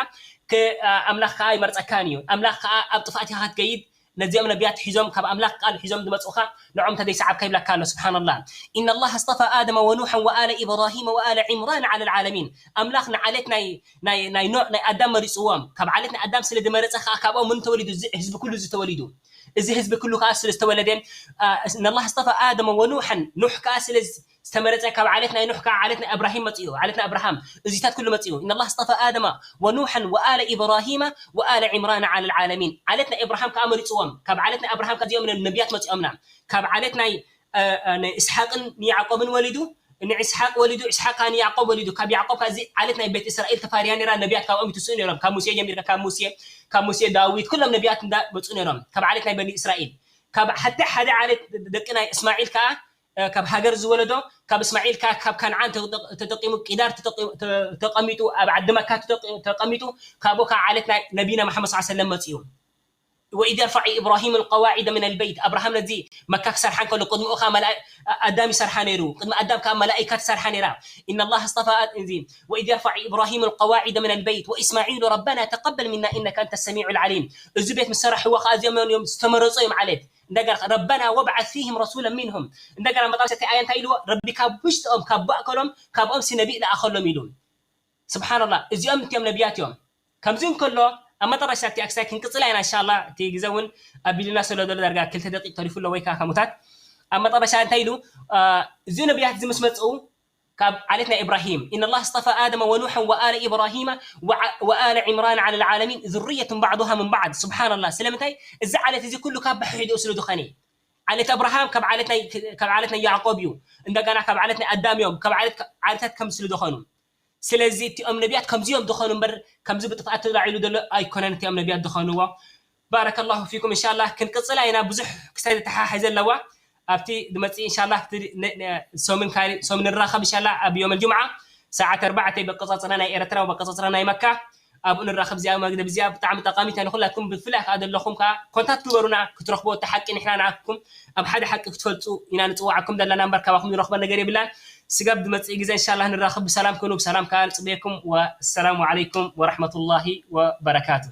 ኣምላኽ ከዓ ይመርፀካን እዩ ኣምላኽ ከዓ ኣብ ጥፍኣት ኢኻ ክትከይድ ነዚኦም ነቢያት ሒዞም ካብ ኣምላኽ ቃል ሒዞም ዝመፁኻ ንዖም ተዘይሰዓብካ ይብለካ ኣሎ ስብሓንላህ إن الله اصطفى آدم ونوحا وآل إبراهيم وآل عمران على العالمين ኣምላኽ ንዓሌት ናይ ናይ ናይ ኖዕ ናይ ኣዳም መሪፅዎም ካብ ዓሌት ናይ ኣዳም ስለ ዝመረፀ ከዓ ካብኦም ምን ተወሊዱ እዚ ህዝቢ ኩሉ እዚ ተወሊዱ እዚ ህዝቢ ኩሉ ከዓ ስለ ዝተወለደ إن الله اصطفى آدم ونوحا ኑሕ ከዓ ስለ ዝተመረፀ ካብ ዓለት ናይ ኑሕ ከዓ ዓለት ናይ እብራሂም መፅኡ ዓለት ናይ እብርሃም እዚታት ኩሉ መፅኡ إن الله اصطفى آدم ونوحا وآل إبراهيم وآل عمران على العالمين ዓለት ናይ እብርሃም ከዓ መሪፅዎም ካብ ዓለት ናይ እብርሃም ከዚኦም ነቢያት መፂኦምና ካብ ዓለት ናይ እስሓቅን ንያዕቆብን ወሊዱ ንእስሓቅ ወሊዱ እስሓቅ ከዓ ንያዕቆብ ወሊዱ ካብ ያዕቆብ ከዚ ዓለት ናይ ቤት እስራኤል ተፋርያ ነራ ነቢያት ካብኦም ይትስኡ ነሮም ካብ ሙሴ ጀሚርካ ካብ ሙሴ ካብ ሙሴ ዳዊት ኩሎም ነቢያት እንዳ መፁ ነሮም ካብ ዓለት ናይ በኒ እስራኤል ካብ ሓቲ ሓደ ዓለት ደቂ ናይ እስማዒል ከዓ ካብ ሃገር ዝወለዶ ካብ እስማዒል ካብ ከነዓን ተጠቂሙ ቂዳር ተቐሚጡ ኣብ ዓዲ መካ ተቐሚጡ ካብኡ ከዓ ዓለት ናይ ነቢና መሓመድ ስ ሰለም መፅኡ وإذ يرفع إبراهيم القواعد من البيت أبراهام ነዚ መካ ክሰርሓ እንከሎ ቅድሚኡ ከዓ ኣዳም ይሰርሓ ነይሩ ቅድሚ ኣዳም ከዓ መላኢካ ትሰርሓ ነይራ إن الله اصطفى وإذ يرفع إبراهيم القواعد من البيت وإسماعيل ربنا تقبل منا إنك أنت السميع العليم እዚ ቤት ምስ ሰራሕዎ ከዓ እዚኦም እዮም ዝተመረፁ እዮም ዓለት እንደገና ረበና ወብዓት ፊህም ረሱለን ሚንሁም እንደገና መጣ ሰቲ ኣያ እንታይ ኢልዎ ረቢ ካብ ውሽጥኦም ካብ ማእከሎም ካብኦም ሲ ነቢይ ለኣኸሎም ኢሉ ስብሓንላ እዚኦም እትዮም ነቢያት እዮም ከምዚ እንከሎ ኣብ መጠረሻ እቲ ኣክሳይ ክንቅፅላ ኢና እንሻላ። እቲ ግዜ እውን ኣቢሉና ስለ ዘሎ ዳርጋ ክልተ ደቂቅ ተሪፉ ኣሎ ወይ ከዓ ከምኡታት። ኣብ መጠረሻ እንታይ ኢሉ? እዚ ነቢያት እዚ ምስ መፅኡ ካብ ዓሌት ናይ ኢብራሂም፣ إن الله اصطفى آدم ونوحا وآل إبراهيم وآل عمران على العالمين ذرية بعضها من بعض። ስብሓንላ። ስለምንታይ? እዚ ዓሌት እዚ ኩሉ ካብ ባሕሪ ዲኡ ስለ ዝኾነ፣ ዓሌት ኣብርሃም ካብ ዓሌት ናይ ያዕቆብ እዩ። እንደገና ካብ ዓሌት ናይ ኣዳም እዮም፣ ካብ ዓሌታት ከም ስለ ዝኾኑ። ስለዚ እቲኦም ነቢያት ከምዚኦም ዝኾኑ እምበር ከምዚ ብጥፍኣት ተላዒሉ ዘሎ ኣይኮነን። እቲኦም ነቢያት ዝኾንዎ። ባረከላሁ ፊኩም። እንሻላ ክንቅፅላ ኢና። ብዙሕ ክሳይ ዝተሓሓዘ ኣለዋ። ኣብቲ ዝመፅእ እንሻላ ሰሙን ንራኸብ እንሻላ ኣብ ዮም ልጅምዓ ሰዓት ኣርባዕተ በቀፃፅራ ናይ ኤረትራ ወበቀፃፅራ ናይ መካ ኣብኡ ንራኸብ። እዚኣ መግደብ እዚኣ ብጣዕሚ ጠቃሚት እያ ንኩላትኩም። ብፍላይ ከዓ ዘለኹም ከዓ ኮንታክት ግበሩና ክትረኽቦ እቲ ሓቂ። ንሕና ንዓኩም ኣብ ሓደ ሓቂ ክትፈልፁ ኢና ንፅዋዓኩም ዘለና እምበር ካባኹም ንረኽቦ ነገር የብላን። ስጋብ ዝመፅእ ግዜ እንሻላ ንራኸብ። ብሰላም ኩኑ። ብሰላም ከዓ ንፅበየኩም። ወሰላሙ ዓለይኩም ወረሕመቱላሂ ወበረካቱ።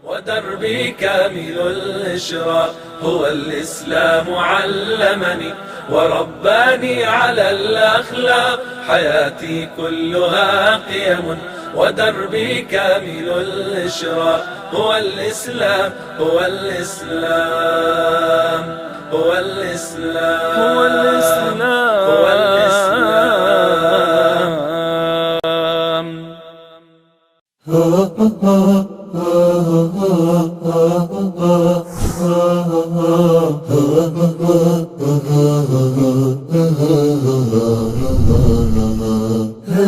ودربي كامل الإشراق هو الإسلام علمني ورباني على الأخلاق حياتي كلها قيم ودربي كامل الإشراق هو الإسلام هو الإسلام هو الإسلام هو الإسلام هو الإسلام